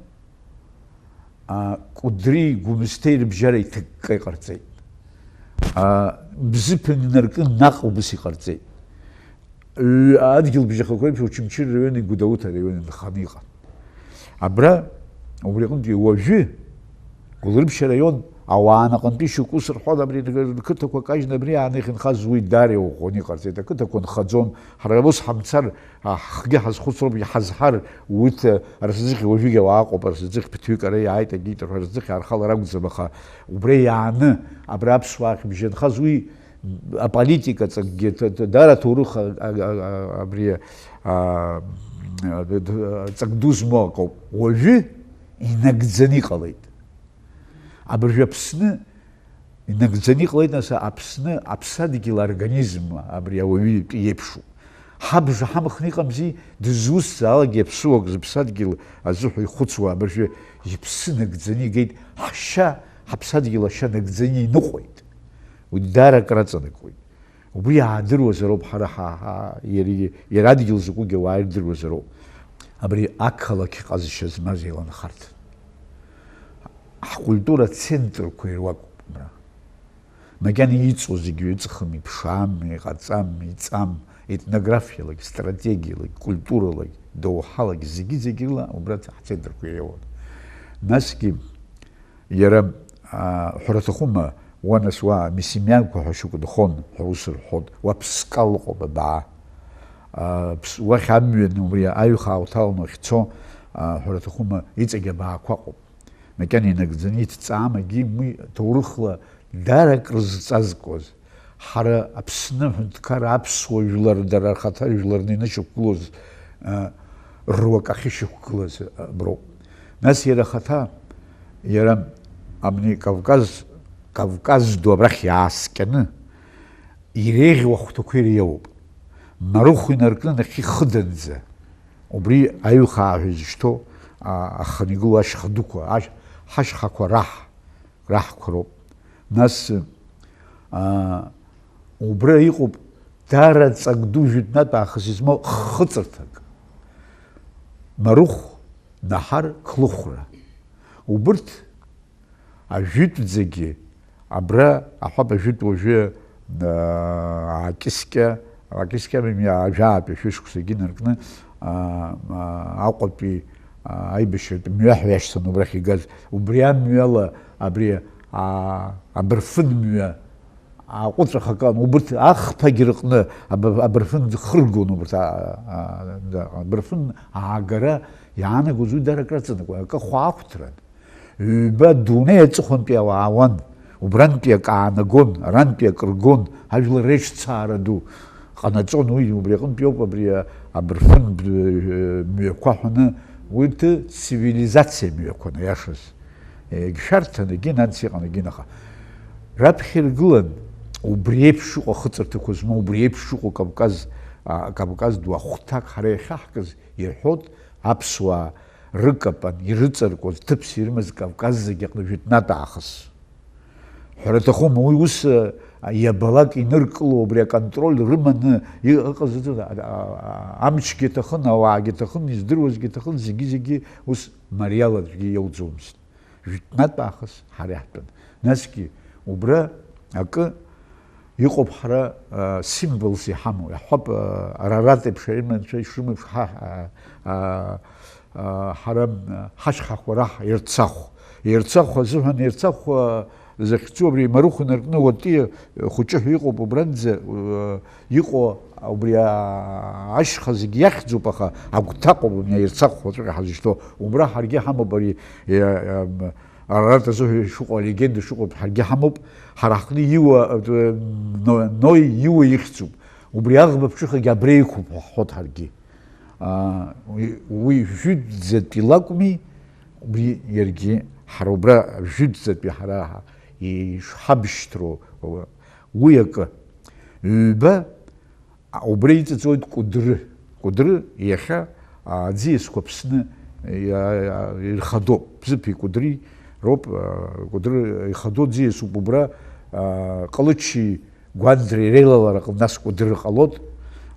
а, Кәыдри Гәымсҭеи рыбжьара иҭыкка иҟарҵеит. А, Бзыԥын инаркны наҟ убыс иҟарҵеит. Ҩ-, адгьыл бжьахақәеиԥш Очамчыра араион, Гәдоуҭа араион инханы иҟан. Абра, убри аҟынтәи уажәы, Гәылрыԥшь араион ауаа наҟынтәи шьоук ус рҳәон, абри рқыҭақәа кажьны абри аан иахьынхаз уи даара иӷәӷәаны иҟарҵеит. Ақыҭақәа нхаӡом, ҳара ус ҳамцар, а, ҳхгьы ҳазхәыцроуп, иҳазҳар, урҭ, а, рзыхь уажәыгь ауаа ыҟоуп, рзыхь ԥыҭҩык ара иааит, агьеит рҳәа, рзыхь архалар акәӡам, аха убра иааны, абра аԥсуаа ахьыбжьанхаз уи аполитикаҵакгьы, т-, т-, даара аҭоурых, а, а, а, а, абри, а, а, д-, д-, ҵак ду змоу акоуп. Уажәы инагӡаны иҟалеит. Абыржәы Аԥсны инагӡаны иҟалеит, нас, Аԥсны, аԥсадгьыл организм абри ауаҩы иеиԥшу. Ҳабжа ҳамхны иҟамзи, дызусҭзаалакгьы аԥсуак зыԥсадгьыл азыҳәа ихәыцуа абыржәы иԥсы нагӡаны игеит, ҳшьа, ҳаԥсадгьыл ашьа нагӡаны иныҟәеит. Уи даара акраҵанакуеит. Убри аадыруазароуп ҳара ҳа, ҳа, иара, иара адгьыл закәугьы ауаа ирдыруазароуп. Абри ақалақь ҟазшьа змаз еиланхарҭан. Ҳкультура центрқәа ируакуп абра. Макьана иҵоу зегьы ҩыҵхым, иԥшаам, иҟаҵам, иҵам, етнографиалагь, стратегиалагь, культуралагь, доуҳалагь, зегьы-зегьы рыла убра ҳцентрқәа иреиуоуп. Насгьы иара, аа, ҳәара аҭахума, уа нас уа миссионерқәа ҳәа шьоук нхон ҳәа ус рҳәон, уа ԥскал ыҟоуп абаа. Аа, ԥс-, уахь амҩан убри аҩхаа уҭаланы уахьцо, аа, ҳәара аҭахума, иҵегь абаақәа ыҟоуп. Макьана инагӡаны иҭҵаам, егьи уи ҭоурыхла дара акрызҵазкуаз. Ҳара Аԥсны аҳәынҭқарра аԥсуа жәлар дара рхаҭа жәларны инышьақәгылоз, а, руак ахьышьақәгылаз аброуп. Нас иара ахаҭа, иара абни Кавказ, Кавказ ду абрахь иааскьаны иреиӷьу ахәҭақәа иреиуоуп. Марыхә инаркны нахьхьи хыданӡа. Убри аҩхаа ҳәа изышьҭоу, а, аханы игылоу ашьха дуқәа, ашь-, ҳашьхақәа раҳ-, раҳқәа роуп. Нас, а, убра иҟоуп даара ҵак ду жәытәнатә аахыс измоу хыҵырҭак. Марыхә, Наҳар, Қлыхәра. Убырҭ ажәытәӡагьы абра аҳәап ажәытә уажәы, аа, акьыскьа, акьыскьа мҩа ажәаатәи шәышықәсагьы инаркны, аа, аа, Аҟәатәи, аа, аибашьратә мҩа ҳәа иашьҭан убрахь игаз. Убри амҩала абри, аа, абырфын мҩа аҟәыҵәахакан, убырҭ ахԥагь рыҟны аб-, абырфын хыргон, убырҭ, аа, аа, да, абырфын аагара иаанагоз уи дара акраҵанакуан, акы хәаахәҭран. Ҩба дунеи аҵыхәантәи ауаа ауан, убрантәи акы аанагон, арантәи акы ргон, ажәлар реиҿцаара ду ҟанаҵон, уи убри аҟынтәи ауп абри абырфын б-, мҩақәа ҳәаны, урҭ цивилизациа мҩақәан, аиашаз. Егьшәарҭан, егьи анс иҟан, егьин аха. Раԥхьа иргылан, убри еиԥш иҟоу ахыҵырҭақәа змоу, убри еиԥш иҟоу Кавказ, а, Кавказ ду ахәҭак ҳара иахьаҳкыз, ирҳәоит, аԥсуаа рыкапан ирыҵаркуаз, ҭыԥс ирымаз Кавказ зегьы аҟны жәытәнатә аахыс. Ҳәара аҭахума, уи ус, а, иабалак иныркыло, убри аконтроль рыманы иҟаз, а, а, а, амчгьы аҭахын, ауаагьы аҭахын, издыруазгьы аҭахын, зегьы-зегьы ус мариал аӡәгьы иауӡомызт. Жәытәнатә аахыс ҳара иаҳтәын. Насгьы убра акы Иҟоуп ҳара, а, символс иҳамоу, иаҳҳәап, а, Арарат еиԥш, аерманцәа ишрымоу еиԥш, ҳа, а, а, а, ҳара, а, ҳашьхақәа раҳ Ерцахә. Ерцахә азыҳәан, Ерцахә, а, захьӡу абри Марыхә инаркны Уатиа хәыҷы ҳәа иҟоуп, убранӡа, а, иҟоу, убри, а, ашьха зегь иахьӡуп, аха агәҭаҟоуп абни Ерцахә уаҵәҟьа ҳазышьҭоу. Убра ҳаргьы ҳамоуп ари, а, а, Арарат азыҳәа ишыҟоу, алегенда шыҟоу ҳаргьы ҳамоуп. Ҳара ҳҟны Иуа, э, Но-, Нои Иуа ихьӡуп. Убри аӷба ԥҽыхагьы абра иқәуп ҳәа ҳҳәоит ҳаргьы. Аа, уи, уи жәытәӡатәи лакәми, убри иаргьы ҳара убра жәытәӡатәи ҳара ишҳабшьҭроу, уи акы. Ҩба, А, убра иҵыҵуеит Кәыдры. Кәыдры иахьа, а, аӡиасқәа Аԥсны иа-, иа-, ирхадоуп. Бзыԥи Кәыдри роуп, а, Кәыдры ихадоу аӡиасуп убра, а, Ҟалычи Гәандреи реилалара аҟны нас Кәыдры ҟалоит,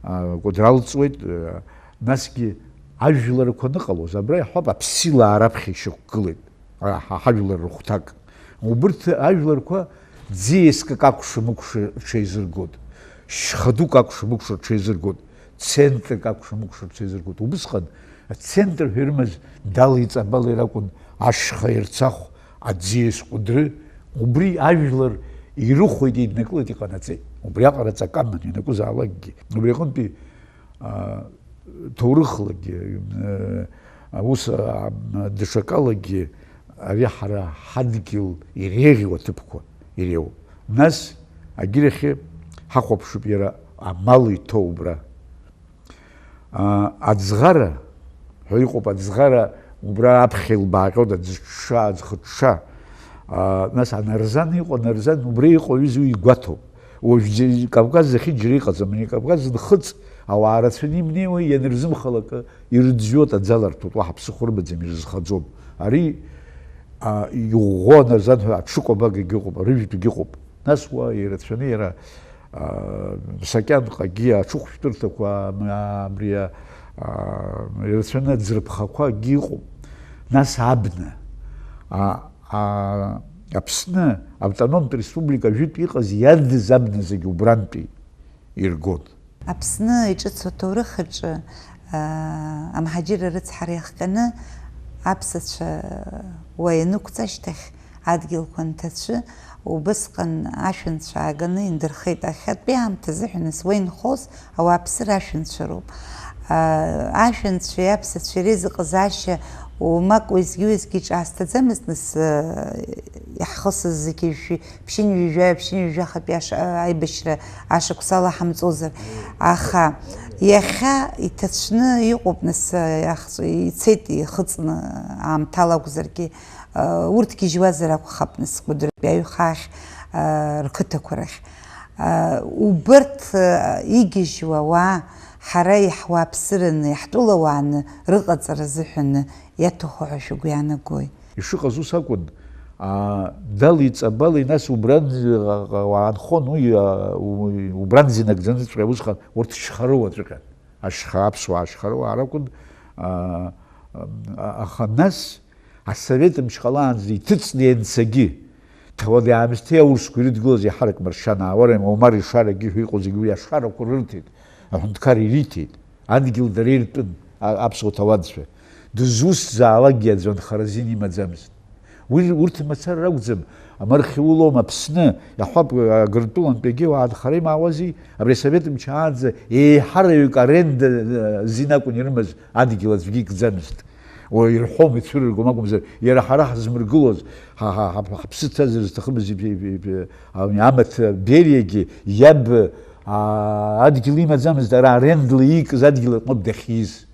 а, Кәыдры алҵуеит, а, насгьы ажәларқәа аныҟалоз, абра иаҳҳәап, аԥсилаа раԥхьа ишьақәгылеит, а, ҳа-, ҳажәлар рыхәҭак. Убырҭ ажәларқәа ӡиескак акәша-мыкәша рҽеизыргоит, шьха дук акәша-мыкәша рҽеизыргоит, центрк акәша-мыкәша рҽеизыргоит. Убысҟан ацентр ҳәа ирымаз Дали Ҵабали ракәын, ашьха Ерцахә, аӡиас Кәыдры, убри ажәлар ирыхәеит, еиднакылеит, иҟанаҵеит. Убриаҟара ҵакы аман ианакәызаалакгьы. Убри аҟынтәи, аа, ҭоурыхлагьы, э, ус, а, даҽакалагьы ари ҳара ҳадгьыл иреиӷьу аҭыԥқәа иреиуоуп. Нас агьырахьы ҳахәаԥшып иара амал иҭоу убра. А, аӡӷара ҳәа иҟоуп, аӡӷара убра аԥхьа илбааҟьоит, аӡыҽҽа, аӡхыҽҽа. А, нас анарзан иҟоу, анарзан убра иҟоу аҩыза уи игәаҭоуп. Уажә џь-, Кавказ зехьынџьара иҟаӡам, ани Кавказ нхыҵ, ауаа рацәаны имнеиуа, ианырзымхалак ирыӡәӡәоит, аӡы аларҭәоит, уаҳа ԥсыхәа рымаӡам, ирызхаӡом. Ари, а, иӷәӷәо анарзан ҳәа аҽыкәабагагьы ыҟоуп, арыжәтәгьы ыҟоуп. Нас уа ирацәаны иара, Сакьанҟагьы аҽыхәшәтәырҭақәа абри ирацәаны аӡырԥхақәа акгьы ыҟоуп. Нас абна, Аԥсны автономтә республика жәытә иҟаз иадыз абна зегьы убрантәи иргон. Аԥсны иҿыцу аҭоурых аҿы амҳаџьырра рыцҳара иахҟьаны аԥсацәа уа ианықәҵ ашьҭахь, адгьылқәа анҭацәы, убысҟан ашәанцәа ааганы индырхеит. Ахьатәи аамҭазыҳәа нас уа инхоз ауааԥсыра ашәанцәа роуп. Ашәанцәеи аԥсацәеи реизыҟазаашьа уамак уеизгьы-уеизгьы иҿаасҭаӡамызт нас, иаҳхысыз зегьы ԥшьынҩажәаҩ, ԥшьынҩажәахатәи аибашьра ашықәсала ҳамҵозар. Аха иахьа иҭацәны иҟоуп нас, ицеит ихыҵны аамҭала акәзаргьы, урҭ гьежьуазар акәхап нас Кәыдрытәи аҩхаахь, рқыҭақәа рахь. Убырҭ игьежьуа ауаа ҳара иаҳуааԥсыраны, иаҳтәылауааны рыҟаҵара азыҳәаны иаҭаху ҳәа шәыгәы иаанагои? Ишыҟаз ус акәын, далеи ҵабалеи, нас убранӡа уаанхон, уи убранӡа инагӡаныҵәҟьа усҟан урҭ шьхарыуаҵәҟьа, ашьха, аԥсуаа ашьхаруаа ракәын, аха нас асовет мчы ҟалаанӡа иҭыҵны ианцагьы, ҭауади-аамсҭеи аурысқәа ирыдгылаз еиҳарак Маршьанаа, уара Омар Ишарагьы ҳәа иҟоу зегьы уи ашарақәа рырҭеит, аҳәынҭқар ириҭеит, адгьыл дара иртәын, аԥсуа ҭауадцәа. Дызусҭзаалакгьы аӡәы анхара азин имаӡамызт. Уи урҭ мацара ракәӡам, Мархиулоума, Аԥсны, иаҳҳәап, Гыртәылантәигьы уаанхара имаауази, абри асовет мчы аанӡа еиҳараҩык аренда азин акәын ирымаз, адгьыл аӡәгьы икӡамызт. Уаҩ ирҳәом, ицәырыргом акәымзар, иара ҳара ҳзмыргылоз, ҳа, ҳа, ҳа, ҳаԥсы ҭазар зҭахымыз иб-, иб-, иб-, ами, амаҭ Бериагьы иаб, аа, адгьыл имаӡамызт, ара арендла иикыз адгьыл аҟнытә дахьиз.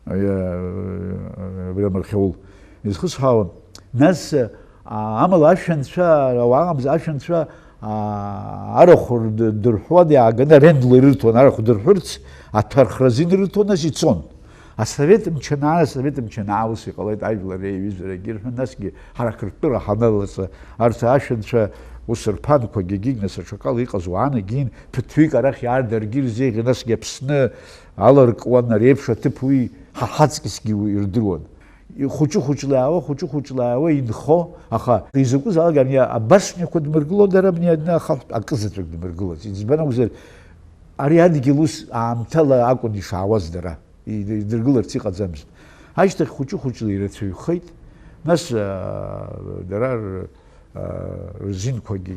Ари, а, абри амархьаул изхысҳәаауан. Нас, а, амала ашәанцәа, ауаа амз-, ашәанцәа, а, арахә рд-, дырҳәуан, иааганы арендла ирырҭон, арахә дырҳәырц, аҭәархразы инрырҭон, нас ицон. Асовет мчанаа, асовет мчанаа ус иҟалеит, ажәлар реиҩызарагьы ирҳәон, насгьы ҳара Қырҭтәыла ҳаналаҵа, арҭ ашәанцәа ус рԥанқәагьы агьигь, нас аҽакала иҟаз уаанагьы иин, ԥыҭҩык арахь иаар даргьы ирзеиӷьын, насгьы Аԥсны аларкуан, ари еиԥш аҭыԥ уи ҳа ҳаҵкьысгьы ирдыруан. Хәыҷы-хәыҷла иаауа, хәыҷы-хәыҷла иаауа инхо, аха изакәызаалак ани абасшәақәа дмыргыло, дара абни адны ахаҳәтә акы заҵәык дмыргылаӡеит. Избан акәзар, ари адгьыл ус аамҭала акәын ишаауаз дара, идыргыларц иҟаӡамызт. Ашьҭахь хәыҷы-хәыҷла ирацәаҩхеит, нас, аа, дара р-, аа, рзинқәагьы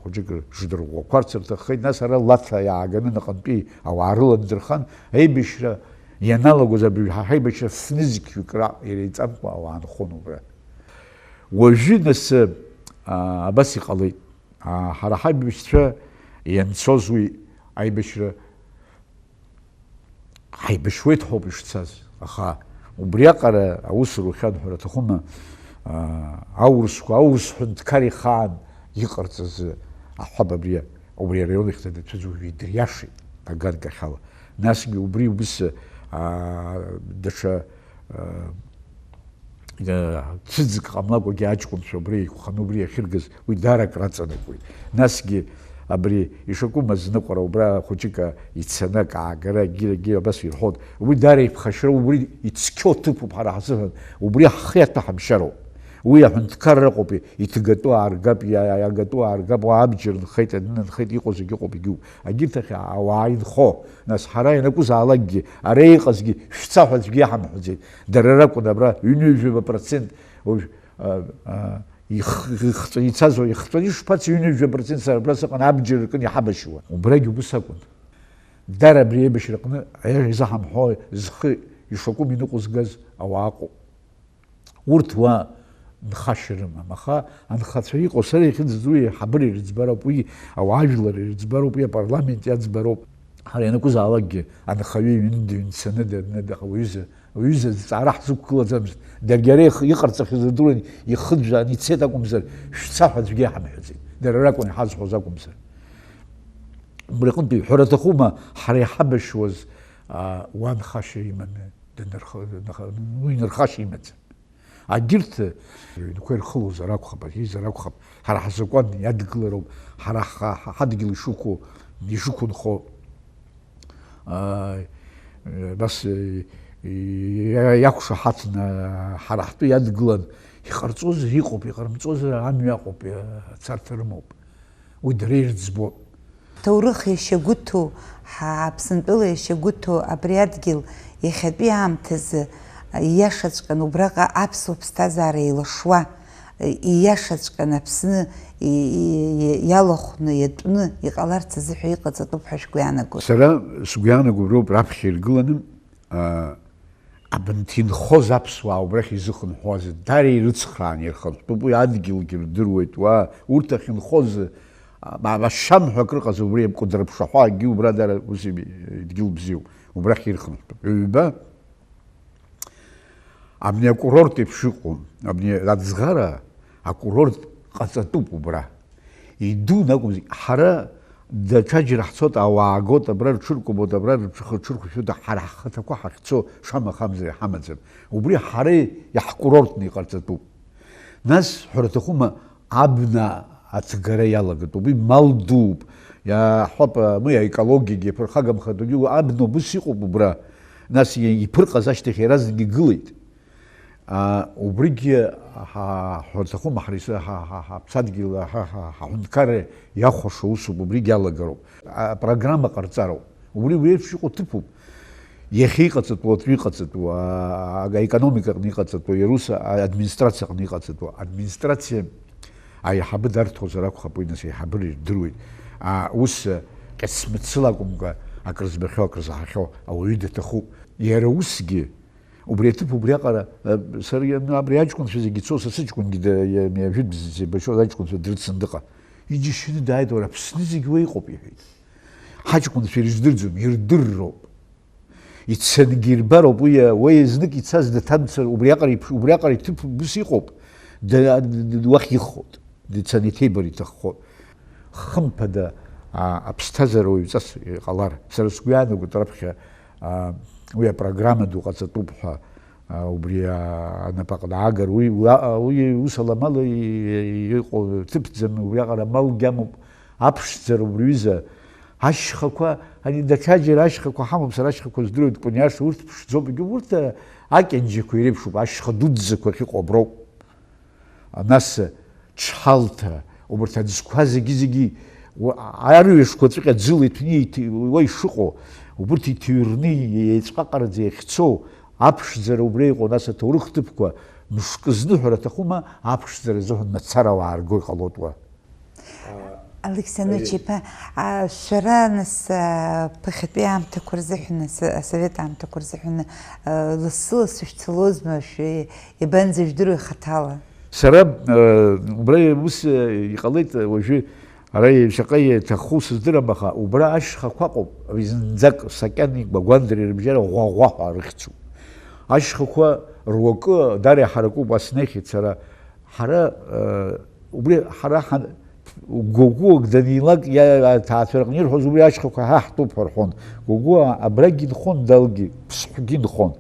хәыҷык шдырӷәӷәақәарц рҭаххеит, нас ара Лаҭа иааганы наҟынтәи ауаа рыландырхан, аибашьра ианалагоз абыржә ҳа ҳаибашьра фнызқьҩык раҟ иреиҵамкәа ауаа нхон убра. Уажәы нас, аа, абас иҟалеит. Аа, ҳара ҳаибашьцәа ианцоз уи аибашьра ҳаибашьуеит ҳәоуп ишцаз. Аха убриаҟара аус рухьан ҳәара аҭахума, аа, аурысқәа, аурыс ҳәынҭқар ихаан иҟарҵаз аҳәап абри, убри араион ахь данацәыӡуа уажәы идыриашеит аганкахьала. Насгьы убри убыс, аа, даҽа, аа, цәыӡк ҟамлакәагьы аҷкәынцәа убри еиқәханы убри иахьыргаз уи даара акраҵанакуеит. Насгьы абри ишакәым азныҟәара убра хәыҷык ицаны акы аагара, агьырагьы абас ирҳәон. Уи даара иԥхашьароуп, убри ицқьоу ҭыԥуп ҳара ҳзыҳәан, убри ҳхы иаҭәа ҳамшьароуп. Уи аҳәынҭқарра ыҟоуп, иҭгатәу ааргап, иа-, иа-, иагатәу ааргап, уа абџьар нхеит, адәы нхеит, иҟоу зегьы ыҟоуп, егьуп. Агьырҭ ахь ауаа инхо, нас ҳара ианакәызаалакгьы, ара иҟазгьы шәца ҳәа аӡәгьы иаҳамҳәаӡеит. Дара ракәын абра ҩынҩажәаба процент, уажә, а, а, их-, ихҵәаны ицазо, ихҵәаны ишԥац, ҩынҩажәа процент сара абра сыҟан, абџьар ркын иҳабашьуан. Убрагь убыс акәын. Дара абри аибашьраҟны аиаша изаҳамҳәо зхы ишакәым иныҟәызгаз ауаа ыҟоуп. Урҭ уа нхашьа рымам, аха анхацәа иҟоу сара иахьынӡаӡоу еиҳабыра ирыӡбароуп, уи ауаажәлар ирыӡбароуп, уи апарламент иаӡбароуп. Ҳара ианакәызаалакгьы анхаҩы иҩны дыҩцаны даныда, уаҩыза, уаҩыза зҵаара ҳзықәгылаӡамызт. Даргьы ара их-, иҟарҵахьаз рдыруан, ихыӡәӡәаан ицеит акәымзар, шәца ҳәа аӡәгьы иаҳамҳәаӡеит. Дара ракәын иҳазҳәоз акәымзар. Убри аҟынтәи иҳәара аҭахума, ҳара иҳабашьуаз, аа, уа нхашьа иманы данырх-, данырх-, уи нырхашьа имаӡам. Агьырҭ, рыҩнқәа ирхылозар акәхап, ари изар акәхап, ҳара ҳзакәан иадгылароуп, ҳара ҳа-, ҳа-, ҳадгьыл ишықәу, ишықәынхо, аа, нас, э, иа-, иақәшаҳаҭны ҳара ҳтәы иадгылан, иҟарҵозар иҟоуп, иҟарымҵозар амҩа аҟоуп, э, царҭа рымоуп. Уи дара ирӡбон. Ҭоурых иашьагәыҭу, ҳа-, Аԥсынтәыла иашьагәыҭу абри адгьыл иахьатәи аамҭазы ииашаҵәҟьаны убраҟа аԥсуа ԥсҭазаара еилашуа, ииашаҵәҟьаны Аԥсны и-, и-, и-, иалахәны иатәны иҟаларц азыҳәа иҟаҵатәуп ҳәа шәгәы иаанагои? Сара сгәы иаанагоуп роуп раԥхьа иргыланы, аа, абанҭ инхоз аԥсуаа убрахь изыхынҳәуазеи, дара ирыцхрааны ирхынҳәтәуп, уи адгьылгьы рдыруеит, уа, урҭ ахьынхоз, а, ашьамҳәа акрыҟаз убри акәыдрыԥшаҳәа акгьы убра дара ус иб-, дгьыл бзиоуп, убрахь ирхынҳәтәуп. Ҩба, абни акурорт еиԥш иҟоу, абни аӡӷара акурорт ҟаҵатәуп убра. Идун акәымзи, ҳара даҽаџьара ҳцоит, ауаа гот, абра рҽыркәабот, абра рҽыхы-, рҽырхәшәута, ҳара ҳхаҭақәа ҳахьцо шамахамзар иҳамаӡам. Убри ҳара иаҳкурортны иҟарҵатәуп. Нас, ҳәара аҭахума, абна аҭгара иалагатәуп, уи мал дууп, иаҳҳәап, уи аекологиагьы иаԥырхагамхатәугьы, абна убыс иҟоуп убра. Нас и-, иԥырҟаз ашьҭахь иаразнак игылеит. А, убригьы ҳа-, ҳәа рҭахума, ҳара ис-, ҳа-, ҳа-, ҳаԥсадгьыл, ҳа-, ҳа-, ҳаҳәынҭқарра иахәаша усуп, убригь иалагароуп. Апрограмма ҟарҵароуп. Убри уи еиԥш иҟоу ҭыԥуп. Иахьа иҟаҵатәу, уаҵәы иҟаҵатәу, а, аекономика аҟны иҟаҵатәу, иара ус, а, администрациа аҟны иҟаҵатәу. Администрациа аиҳабы дарҭозар акәхап, уи нас аиҳабыра ирдыруеит. А, ус, а, ҟьац-мыццыла акәымкәа, акрызбахьоу, акрызаҳахьоу ауаҩы даҭахуп. Иара усгьы, Убри аҭыԥ убриаҟара, э, сара иан-, абри аҷкәынцәа зегьы ицо, са сыҷкәынгьы да-, иа-, иа-, жәытә бзиа еибашьуаз аҷкәынцәа дрыцын дыҟан. Иџьашьаны дааит, уара, Аԥсны зегь уа иҟоуп, иҳәеит. Ҳаҷкәынцәа ирыздырӡом, ирдырроуп. Ицангьы ирбароуп, уи, уи знык ицаз даҭамцар, убриаҟара иԥ-, убриаҟара иҭыԥ быс иҟоуп, да-, д-, д-, уахь иххоит, дцаны иҭеибар иҭаххоит. Хымԥада, а, аԥсҭазаара уаҩҵас иҟалар, сара сгәы иаанагоит раԥхьа, а, уи апрограмма ду ҟаҵатәуп ҳәа, а, убри, а, анапаҟны аагар, уи, уи, а, уи ус аламала и-, и-, иҟоу ҭыԥӡам, убриаҟара амалгьы амоуп, аԥшӡара убри ҩыза, ашьхақәа, ани даҽаџьара ашьхақәа ҳамоуп, сара ашьхақәа здыруеит, Кәыниаша, урҭ ԥшӡоуп, егьи урҭ, а, акьанџьақәа иреиԥшуп, ашьха дуӡӡақәа ахьыҟоу аброуп. Нас Чҳалҭа, убарҭ аӡқәа зегьы-зегьы уа-, арҩашқәа ҵәҟьа ӡыла иҭәны иҭ-, уа ишыҟоу, убырҭ иҭыҩрны еиҵәҟаҟараӡа иахьцо аԥшӡара убра иҟоу, нас аҭоурых ҭыԥқәа мышкы зныҳәар аҭахума, аԥшӡара азыҳәан мацара уаарго иҟалоит уа. Алексей Ануч-иԥа, а, шәара, нас, а, ԥыхьатәи аамҭақәа рзыҳәан, ас-, асовет аамҭақәа рзыҳәан, а, лассы-лассы шәцалозма, шәи-, иабанӡажәдыруеи хаҭала? Сара, а, убра ус, а, иҟалеит, а, уажәы ара шаҟа иаҭаху сыздырам, аха убра ашьхақәа ыҟоуп, зынӡак сакьани гәагәандреи рыбжьара ӷәаӷәа ҳәа рыхьӡуп. Ашьхақәа руакы дара иҳаракуп, ас нахьит сара. Ҳара, э, убри ҳара ҳан-, гәагәыуак данилак, иа-, аҭаацәа рҟны ирҳәоз, убри ашьхақәа ҳа ҳтәуп ҳәа рҳәон. Гәагәыуа абрагьы нхон, далгьы, Ԥсҳәгьы нхон.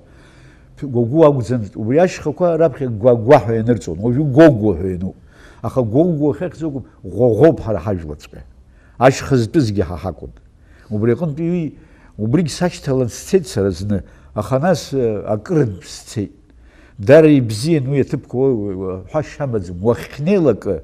Гәагәыуа акәӡамызт, убри ашьхақәа раԥхьа гәагәа ҳәа ианырҵон, уажәы гәогәо ҳәа иануп. Аха гәогәо ахьахьӡ акәым, ӷәаӷәоуп ҳара ҳажәлаҵәҟьа. Ашьха зтәызгьы ҳа ҳакәын. Убри аҟынтәи уи, убригь сашьҭалан сцеит сара зны, аха нас, э, акырынтә сцеит. Дара ибзиан уи аҭыԥқәа, уа-, уа-, уа-, ҳәашьа амаӡам. Уахьнеилакы,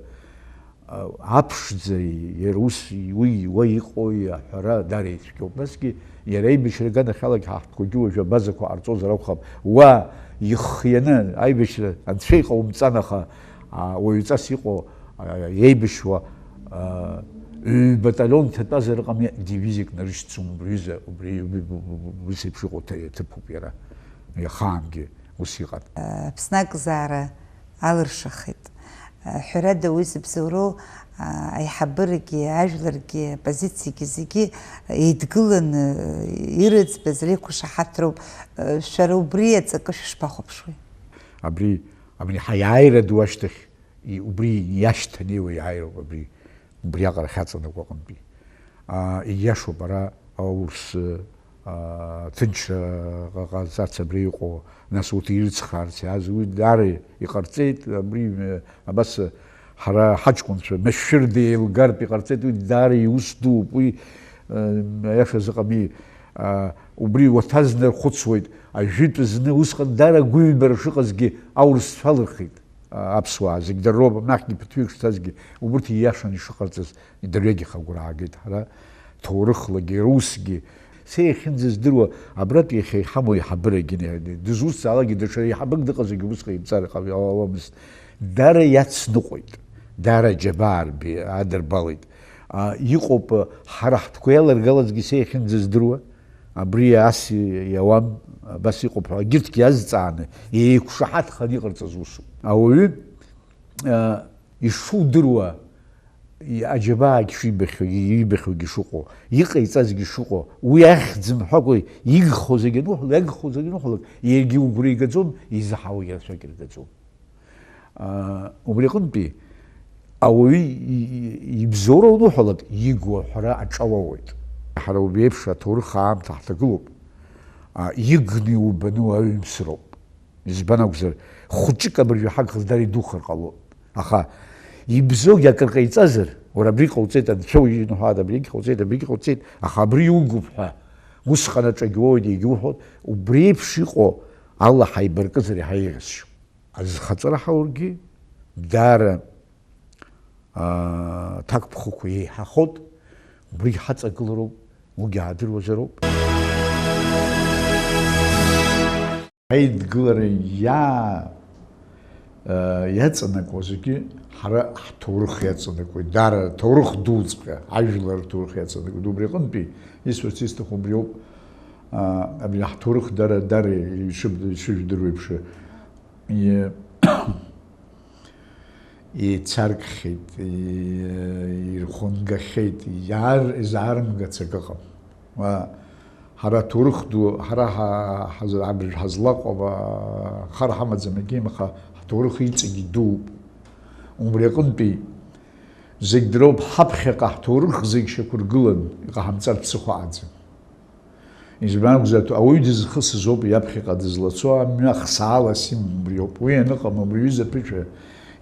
а, аԥшӡа, иара ус, уи уа иҟоу аҳәара дара ицәгьоуп. Насгьы иара аибашьра аганахьалагь ҳа ҳтәқәагьы уажәы абазақәа ҟарҵозар акәхап. Уа ихианы аибашьра анцәа иҟаумҵан, аха, а, уаҩҵас иҟоу, а, еибашьуа, а, ҩ-баталион ҭатәазар ыҟами, дивизиак нарышьҭӡом убри ҩыза, убри, убри, убри, убри, убри еиԥш иҟоу ҭа-, ҭыԥуп иара. Иахаангьы ус иҟан. Аԥсны акзаара алыршахеит. Ҳәарада, уи зыбзоуроу, а, аиҳабырагьы, ажәларгьы, апозициагьы зегьы еидгыланы ирыӡбаз реиқәшаҳаҭроуп. Шәара убри аҵакы шәышԥахәаԥшуеи? Абри, абри ҳаиааира ду ашьҭахь, и-, убри иашьҭанеиуа иааироуп абри, убриаҟара ахьаҵанакуа аҟынтәи. А, ииашоуп, ара аурыс, ҭынчра ҟаҟарҵарц абри иҟоу, нас урҭ ирыцхраарц иааз, уи даара иҟарҵеит, абри, абас ҳара ҳаҷкәынцәа машәырда еилгартә иҟарҵеит, уи даара иус дууп, уи, аиаша зыҟами, убри уаҭазны рхәыцуеит, ажәытә зны усҟан даара агәыҩбара шыҟазгьы аурысцәа алырхит. Аԥсуаа зегь дара роуп, нахьгьы ԥыҭҩык шцазгьы, убырҭ ииашаны ишыҟарҵаз, идырҩегьых агәра аагеит. Ҳара ҭоурыхлагьы, русгьы, са иахьынӡаздыруа, абратәи иахьа иҳамоу аиҳабырагьы, дызусҭзаалакгьы даҽа реиҳабык дыҟазаргьы убыс ҟаимҵар ҟалауамызт. Дара иацныҟәеит, дара аџьабаа рби-, адырбалеит. А, иҟоуп, ҳара ҳтәқәа иаларгалазгьы са иахьынӡаздыруа, абри ас иауам, абас иҟоуп ҳәа, егьырҭгьы азҵааны, еиқәшаҳаҭханы иҟарҵаз усуп. Ауаҩы, а, ишудыруа, и-, аџьабаагь шибахьоу, ибахьоугьы шыҟоу, иҟаиҵазгьы шыҟоу, уи ахьӡ мҳәакәа игхо зегьы ануҳәалак, иагхо зегьы ануҳәалак, иаргьы угәра игаӡом, изаҳауагьы рацәак иргаӡом. Аа, убри аҟынтәи ауаҩы и-, и-, ибзоуроу ануҳәалак, игу аҳәара аҿалоуеит. Ҳара убри еиԥш аҭоурых аамҭа ҳҭагылоуп. Аа, игны иубаны уаҩымсроуп. Избан акәзар, хәыҷык абыржәы ҳагхаз дара идухар ҟалоит. Аха ибзоугьы акыр ҟаиҵазар, уара абри ҟауҵеит, анцәа уиҩны ҳәа, абригь ҟауҵеит, абригь ҟауҵеит, аха абри иугуп ҳәа, усҟан аҿагь уоуеит, егьуҳәоит, убри еиԥш иҟоу ала ҳаибаркызар иаҳа еиӷьасшьоит. Азхаҵара ҳаургьы даара, аа, ҭакԥхықәа еиҳахоит, убригь ҳаҵагылароуп, уигьы аадыруазароуп. Аидгылара иа-, аа, иаҵанакуа зегьы ҳара ҳҭоурых иаҵанакуеит, даара ҭоурых дуҵәҟьа, ажәлар рҭоурых иаҵанакуеит. Убри аҟынтәи исҳәарц исҭаху убриоуп, аа, абри ҳҭоурых дара, дара ишыб-, ишыжәдыруа еиԥш, и-, еицаркхьеит, и-, ирхәынгахьеит, иаар-, изаарымгац акы ыҟам. Уа, ҳара аҭоурых ду, ҳара ҳа-, ҳаз-, абыржә ҳазлаҟоу, а, хар ҳамаӡам егьим, аха ҳҭоурых иҵегь идууп. Убри аҟынтәи зегь дроуп, ҳаԥхьаҟа ҳҭоурых зегь шьақәыргылан, иҟаҳамҵар ԥсыхәа аӡам. Избан акәзар, ауаҩы дызхысыз ауп иаԥхьаҟа дызлацо, амҩа хсаалас имам убриоуп. Уи аныҟам, убри ҩыза ԥышәа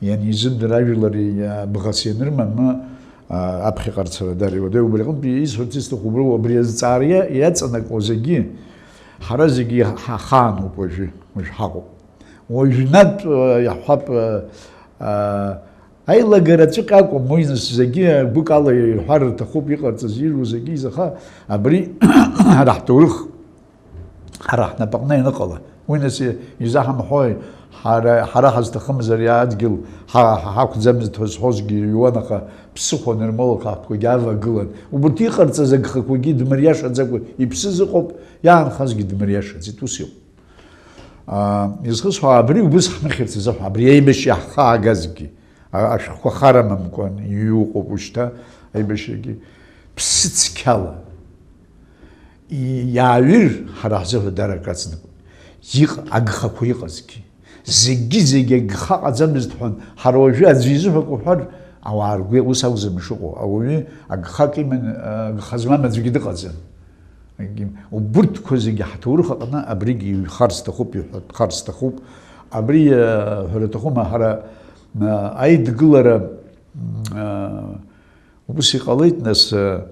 ианизымдыр, ажәлар иа-, бӷас ианырмам, а, аԥхьаҟа рцара дара иуадаҩ. Убри аҟынтә исҳәарц исҭаху уброуп, абри азҵаара иа-, иаҵанакуа зегьы, ҳара зегьы ҳа-, ҳахаануп уажәы, уажә ҳаҟоуп. Уажәнатә, а, иаҳҳәап, а, а, Аилагараҵәҟьа акәым, уи нас зегьы гәык ала ирҳәар рҭахуп, иҟарҵаз, ируа зегьы изаха, абри ҳара ҳҭоурых, ҳара ҳнапаҟны ианыҟала, уи нас изаҳамҳәои, ҳара, ҳара ҳазҭахымзар ари адгьыл ҳа-, ҳа-, ҳақәӡамызт ҳәа зҳәозгьы иҩуан, аха ԥсыхәа нырмоулак ҳаҳәқәагьы авагылан. Убырҭ иҟарҵаз агхақәагьы дмыриашаӡакәа иԥсыз ыҟоуп, иаанхазгьы дмыриашаӡеит, ус иҟоуп. Аа, изхысҳәаау абри убыс ҳмыхьырц азыҳәа, абри аибашьра иаҳхаагазгьы, а-, ашәҟәқәа хар амамкәан иҩу ыҟоуп ушьҭа аибашьрагьы. Ԥсыцқьала и-, иааҩыр ҳара ҳзыҳәа дара акраҵанакуеит. Иҟ-, агхақәа иҟазгьы. Зегьы-зегьы агха ҟаӡамызт ҳәан, ҳара уажәы аӡәы изыҳәа акы уҳәар, ауаа ргәы ус акәӡам ишыҟоу. Ауаҩы агхак иман, агха змам аӡәгьы дыҟаӡам. Убырҭқәа зегьы ҳҭоурых аҟны абригь иҩхар сҭахуп, иҳәатәхар сҭахуп. Абри, э, ҳәара аҭахума, ҳара, э, аидгылара, э, ус иҟалеит, нас, э,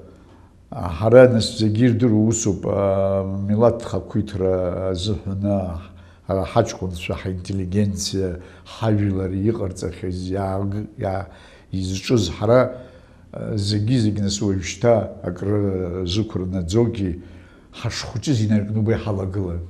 ҳара, нас, зегьы ирдыруа усуп, э, милаҭ хақәиҭра азыҳәаны ҳара ҳаҷкәынцәа, ҳинтеллигенциа, ҳажәлар иҟарҵахьаз, иааг-, иа-, изҿыз ҳара, Зегьы-зегь нас уажәшьҭа акры зықәырнаӡогьы, ҳашхәыҷыз инаркны убра иҳалагылан.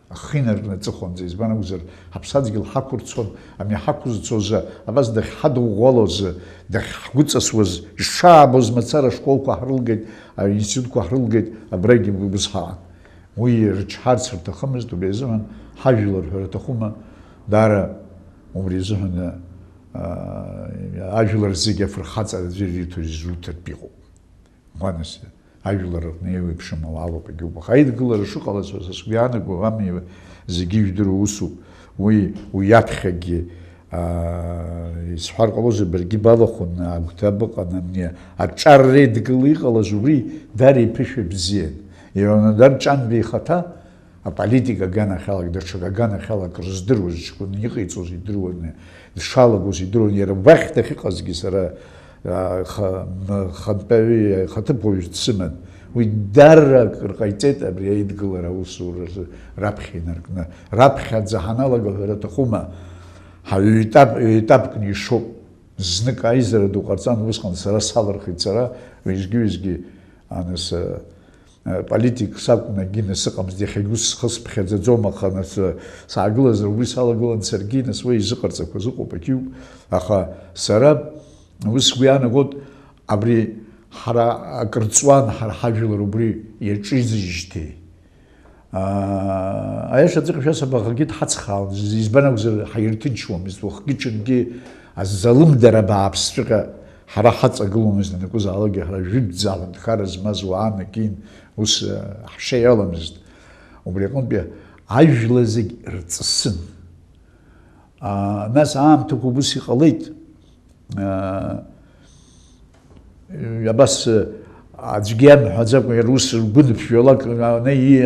Ахы инаркны аҵыхәанӡа, избан акәзар, ҳаԥсадгьыл ҳақәырцон, ами ҳақәызцозы, абас дахьҳадыӷәӷәалозы, дахьҳгәыҵасуаз, ишаабоз мацара ашколқәа ҳрылгеит, аинститутқәа ҳрылгеит, абрагьы убыс ҳаҟан. Уи рычҳарц рҭахымызт, убри азыҳәан ҳажәлар ҳәа рҭахума, даара убри азыҳәан, аа, ажәлар зегьы афырхаҵара аӡәыр ирҭо изуҭартә иҟоуп. Уанасыԥ, ажәлар рҟны еиуеиԥшым ауаалоуп егьуп. Аха аидгылара шыҟалаз ҳәа са сгәы иаанаго, ами, зегьы ижәдыруа усуп. Уи, уи аԥхьагьы, аа, исҳәар ҟалозар, баргьы балахәын, агәҭа быҟан, ами, аҿар реидгыла иҟалаз убри даара иԥышәа бзиан. Ионадар Ҷанба ихаҭа аполитика аганахьала, даҽак аганахьала акрыздыруаз ҷкәын иҟаиҵоз идыруан, дшалагоз идыруан, иара убахь дахьыҟазгьы сара, а, ха-, м-, хантәаҩы, хаҭыԥуаҩ дсыман. Уи даара акыр ҟаиҵеит абри аидгылара аусуразы раԥхьа инаркны. Раԥхьаӡа ҳаналага ҳәара аҭахума, ҳаҩ-, етап, ҩ-етапкны ишоуп. Знык аизара ду ҟарҵан, усҟан сара салырхит, сара уеизгьы-уеизгьы, анас, политик сакәны акгьы насыҟамызт, иахьагьы ус схы сыԥхьаӡаӡом, аха нас, саагылазар убри салагылан саргьы, нас уи изыҟарҵақәаз ыҟоуп, акгьы ыҟоуп. Аха сара ус сгәы иаанагоит, абри ҳара акыр ҵуан, ҳара ҳажәлар убри иаҿизижьҭеи. Аа, аиаша аӡыхь шәасҳәап, аӷагьы дҳацхраауан, избан акәзар, ҳаирҭынчуамызт, уахгьы-ҽынгьы азалымдара бааԥсҵәҟьа ҳара ҳаҵагыломызт, анакәызаалакгьы ҳара жәытәӡа аҳәынҭқарра змаз уаа анакин, ус, аа, ҳшеи аламызт. Убри аҟынтәи ажәла зегь рҵысын. Аа, нас аамҭақәа убыс иҟалеит. Абас, аӡәгьы иамҳәаӡакәа, иара ус ргәы ныԥжәалак, ана и-,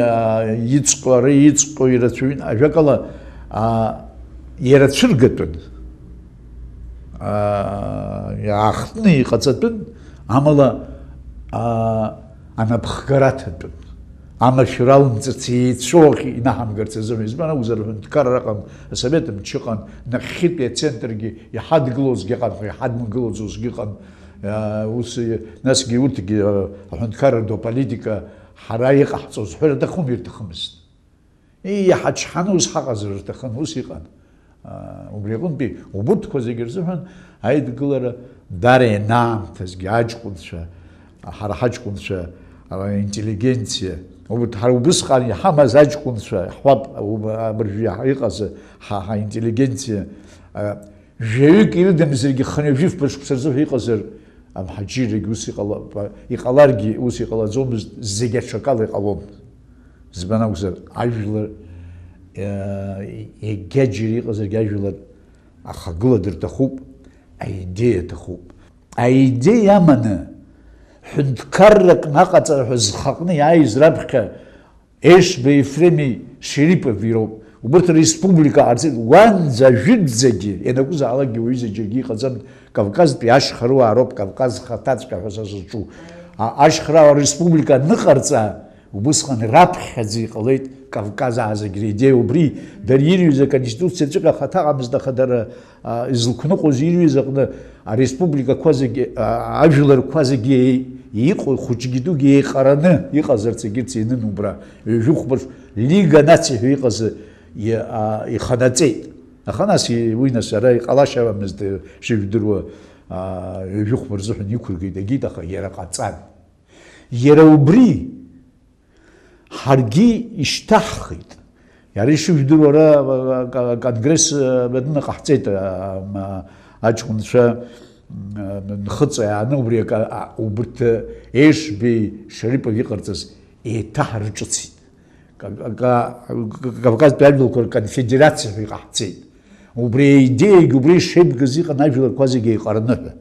иҵҟьо, ара иҵҟьо ирацәаҩын. Ажәакала, а, иара цәыргатәын. А, иаахтны иҟаҵатәын, амала, а, анапхгара аҭатәын. Амашәыр алымҵырц еицәоу ахь инаҳамгарц азыҳәан. Избан акәзар, аҳәынҭқарра ыҟан, асовет мчы ыҟан, нахьхьытәи ацентргьы иҳадгылозгьы ыҟан, иҳадмгылаӡозгьы ыҟан. Ус, насгьы урҭгьы, аҳәынҭқарра ду аполитика ҳара иҟаҳҵоз ҳәара аҭахума, ирҭахымызт. Иаҳачҳаны ус ҳаҟазар рҭахын, ус иҟан. Убри аҟынтәи убырҭқәа зегьы рзыҳәан аидгылара даара ианаамҭазгьы аҷкәынцәа, ҳара ҳаҷкәынцәа, аинтеллигенциа, убырҭ ҳара убысҟан иҳамаз аҷкәынцәа, ҳҳәап, абыржәы иаҳа-, иҟаз ҳа, ҳаинтеллигенциа, а, жәаҩык ирыдамзаргьы, хынҩажәи фба шықәса рзыҳәа иҟазар, амҳаџьыррагьы ус иҟала-, иҟаларгьы ус иҟалаӡомызт, зегь аҽакала иҟалон. Избан акәзар, ажәлар, э, егьаџьара иҟазаргьы ажәлар ахагыла дырҭахуп, аидеиа аҭахуп. Аидеиа аманы, ҳәынҭқаррак аҟаҵара ҳәа зхаҟны иааиз раԥхьа Ешба Ефреми Шерипови роуп. Убырҭ республика ҟарҵеит, уанӡа ажәытәӡагьы, ианакәызаалакгьы уаҩы зегьы иҟаӡам, Кавказтәи ашьхаруаа роуп, Кавказ хаҭаҵәҟьа ҳәа са сызҿу. А-, ашьхараа республика аныҟарҵа, убысҟан раԥхьаӡа иҟалеит Кавказаа зегь реидеиа убри, дара ирҩыз аконституциаҵәҟьа хаҭа ыҟамызт, аха дара, а, изылқәныҟәоз ирҩыз аҟны ареспубликақәа зегь, а, ажәларқәа зегь еи-, иҟоу хәыҷгьы дугьы еиҟараны иҟазарц егьырҭ ианын убра. Ҩажәи хәба рш-, Лига нациа ҳәа иҟаз и-, а, иханаҵеит. Аха нас и-, уи нас ара иҟалашьарамызт, шыжәдыруа, а, ҩажәи хәба рзыҳәан иқәыргеит, егьит, аха иара ҟаҵан. Иара убри ҳаргьы ишьҭаҳхит. Иара ишыжәдыруа, ара, а, а, конгресс, а, адәны ҟаҳҵеит, а, м, а, аҷкәынцәа, м, а, нхыҵ иааны убри ак-, а, убырҭ, а, Ешбеи Шарипов иҟарҵаз еиҭаҳарҿыцит. Ка-, ка-, Кавказтәи ажәлақәа рконфедерациа ҳәа иҟаҳҵеит. Убри аидеиагьы убра ишеибгаз иҟан ажәларқәа зегьы еиҟараны ҳәа.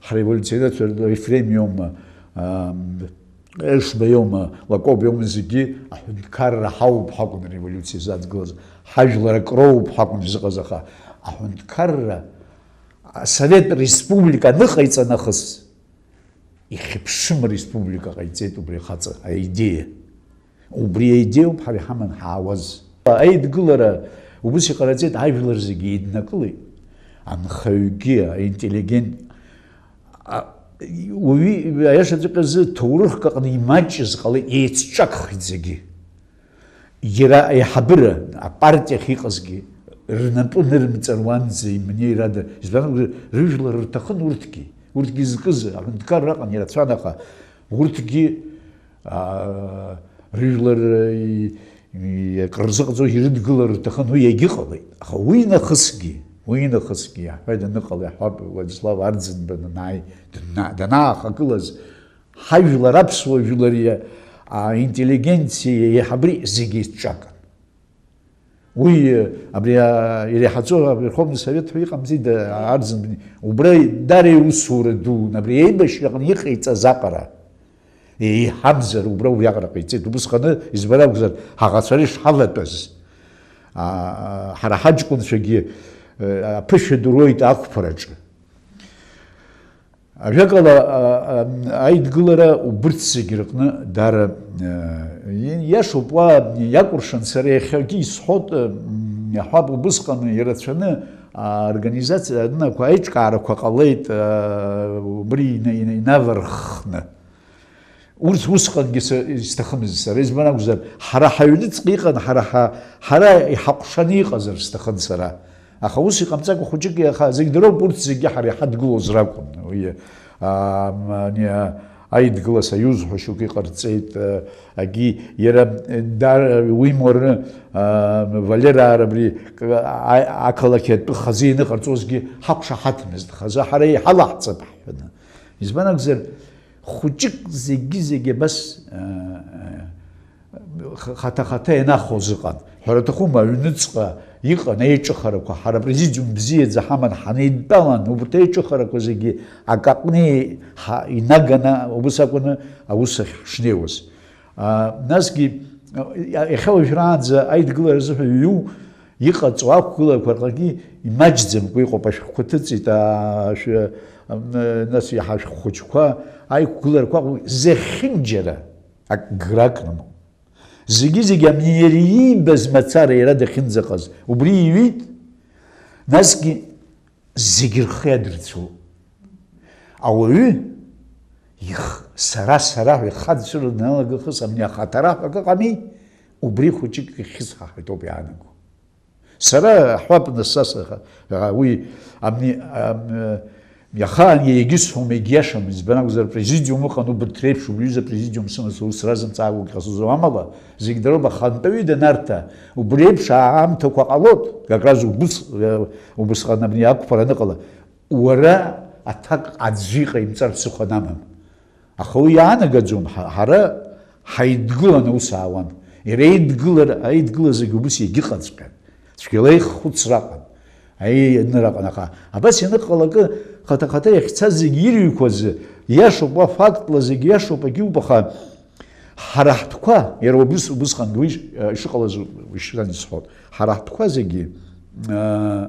Ҳреволиуционерцәа Ефрем иоума, ам, Ешба иоума, Лакоба иоума, зегьы аҳәынҭқарра ҳауп ҳәа акәын ареволиуциа задгылаз, ҳажәлар акроуп ҳәа акәын изыҟаз, аха аҳәынҭқарра асовет республика аныҟаиҵа нахыс, ихьыԥшым республика ҟаиҵеит убри ахаҵа аидеиа. Убри аидеиоуп ҳара иҳаман ҳаауаз. Аидгылара убыс иҟанаҵеит, ажәлар зегьы еиднакылеит. Анхаҩгьы, аинтеллигент, а, уаҩы, аиашаҵәҟьа азы, ҭоурыхк аҟны имаҷыз ҟалеит, еицҿакхеит зегьы. Иара аиҳабыра, апартиахь иҟазгьы, рнапы нырмҵар уанӡа имнеир ада, избан акәзар, рыжәлар рҭахын урҭгьы. Урҭгьы зкыз аҳәынҭқарра ыҟан, ирацәан, аха урҭгьы, аа, рыжәлар, и-, и-, акры рзыҟаҵо ирыдгылар рҭахын, уи иагьыҟалеит. Аха уи нахысгьы, уи нахысгьы, иаҳҳәеит, аныҟала, иаҳҳәап, Владислав Арӡынба данааи, дана-, данаахагылаз, ҳажәлар, аԥсуа жәлари аинтеллигенциеи абри зегьы еицҿакын. Уи, абри, а, иреиҳаӡоу аверховный совет ҳәа иҟамзи, да, Арӡынба, убра даара иусура дуун, абри аибашьраҟны иҟаиҵаз аҟара. Еиҳамзар убра убриаҟара ҟаиҵеит. Убысҟаны, избан акәзар, ҳаӷацәа ишҳалатәаз, аа, ҳара ҳаҷкәынцәагьы, э, аԥышәа ду роит ақәԥараҿы. Ажәакала, а, а, аидгылара убырҭ зегь рыҟны даара, э, и-, иашоуп, уа иакәыршан, сара иахьагьы исҳәоит, э, м, иаҳҳәап, убысҟан ирацәаны, а, организациа, адунақәа аиҿкаарақәа ҟалеит, э, убри ина-, ина-, инаварххны. Урҭ усҟангьы са, исҭахымызт сара, избан акәзар, ҳара ҳаҩныҵҟа иҟан, ҳара ҳа-, ҳара иҳаҟәшаны иҟазар сҭахын сара. Аха ус иҟамҵакәа хәыҷык иаха, зегь дыроуп, урҭ зегьы ҳара иҳадгылозар акәын. Уи, а, м, ани, а, аидгыла союз ҳәа шьоук иҟарҵеит, а, агьи иара, м, дар-, уи муары, а, Валераа рабри, а, ақалақь атәы хазы ианыҟарҵозгьы ҳақәшаҳаҭмызт, хазы ҳара иҳалаҳҵап ҳҳәаны. Избан акәзар, хәыҷык зегьы-зегьы абас, а, а, х-, хаҭа-хаҭа ианахәоз ыҟан. Ҳәара аҭахума, аҩныҵҟа иҟан аиҿыхарақәа, ҳара апрезидиум бзиаӡа ҳаман ҳанеидтәалан, убарҭ аиҿыхарақәа зегьы акаҟны ҳа-, инаганы убыс акәны аус ахь ҳшнеиуаз. А, насгьы, а, иахьа уажәраанӡа аидгылара азыҳәа иҩу иҟаҵоу ақәгыларақәа рҟынгьы имаҷӡамкәа иҟоуп, ашәҟәқәа ҭыҵит, а, шәы-, м, нас иаҳа ашәҟәқәа хәыҷқәа, аиқәгыларақәа ыҟоуп, зехьынџьара. Акграк рымоуп. Зегьы-зегьы амнери иибаз мацара иара дахьынӡаҟаз, убри иҩит, насгьы зегьы рхы иадырцәоуп. Ауаҩы их-, сара, сара ҳәа ихы адцәыра даналагахыс амни ахаҭара ҳәа акы ыҟами, убри хәыҷык ихьысҳаҳаит ауп иаанаго. Сара ҳәап, нас, са саха, а, уи, амни, ам, иахаан иагьысҳәом, егьиашам, избан акәзар, президиум ыҟан, убарҭ реиԥш убри аҩыза президиум сымаз ус разымҵаакәагь ҟасҵаӡом, амала, зегь дароуп, ахантәаҩы данарҭа, убри еиԥш аамҭақәа ҟалоит, как раз убыс-, э, убысҟан абни ақәԥара аныҟала, уара аҭак аӡәы иҟаимҵар ԥсыхәа намам. Аха уи иаанагаӡом, ҳа-, ҳара ҳаидгыланы ус аауан. Иара еидгылар-, аидгыла зегь убыс иагьыҟаҵәҟьан. Цәгьала иххәыцра аҟан, аианыра аҟан, аха абас ианыҟалакы, хаҭа-хаҭа иахьцаз зегь ирыҩқәаз, иашоуп, уа фактла зегь иашоуп, агьоуп, аха ҳара ҳтәқәа, иара убыс, убысҟангьы уи, э, ишыҟалаз ишран исҳәот, ҳара ҳтәқәа зегьы, э,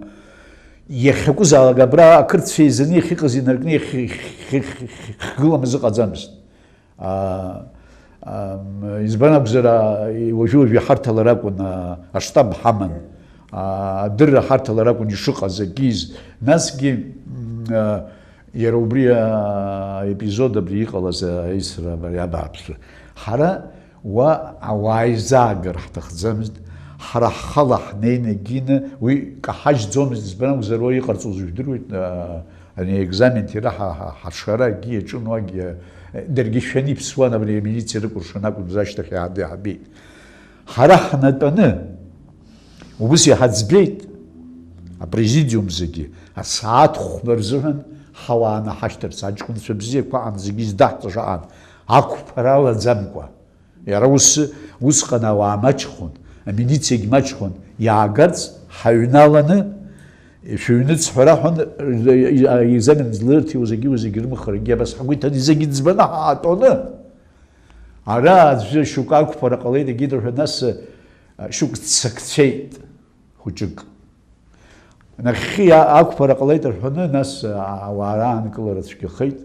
иахьакәызаалак абра ақырҭцәа еизаны иахьыҟаз инаркны иахь-, иахь-, иахь-, иахьхгыламыз ыҟаӡамызт. А, ам, избан акәзар, а, уажәы-уажәы иҳарҭалар акәын, а, аштаб ҳаман, а, адырра ҳарҭалар акәын ишыҟаз, акиз. Насгьы, м, а, иара убри, а, аепизод абри иҟалаз, а, аисра абри абааԥсы. Ҳара уа ауаа изаагар ҳҭахӡамызт, ҳара ҳхала ҳнеины егьины уи каҳажьӡомызт, избан акәзар, уа иҟарҵоз ужәдыруеит, а, Ани аекзамен ҭира ҳа-, ҳа-, ҳашара акгьы иаҿын уагьы, даргьы шәаны иԥсуан, абри амилициа рыкәыршан акәын, зашьҭахь иаҳа-, иаҳбеит. Ҳара ҳнатәаны, убыс иҳаӡбеит, апрезидиум зегьы, асааҭ хәба рзыҳәан ҳауаа наҳашьҭырц, аҷкәынцәа бзиақәа аан, зегьы издаҳҵаша аан, ақәԥара алаӡамкәа. Иара ус, усҟан ауаа маҷхон, амилициагь маҷхон, иаагарц ҳаҩналаны, шәыҩныҵ ҳәа раҳәон, аекзамен злырҭиуаз зегьы, зегьы рымхарагьы абас ҳгәы иҭан, зегьы ӡбаны ҳаатәоны. Ара аӡәы шьоук ақәԥара ҟалеит, егьит рҳәа, нас шьоук ццакцәеит. Хәыҷык. Нахьхьи а-, ақәԥара ҟалеит рҳәоны, нас, а-, ауаа раанкылара цәгьахеит.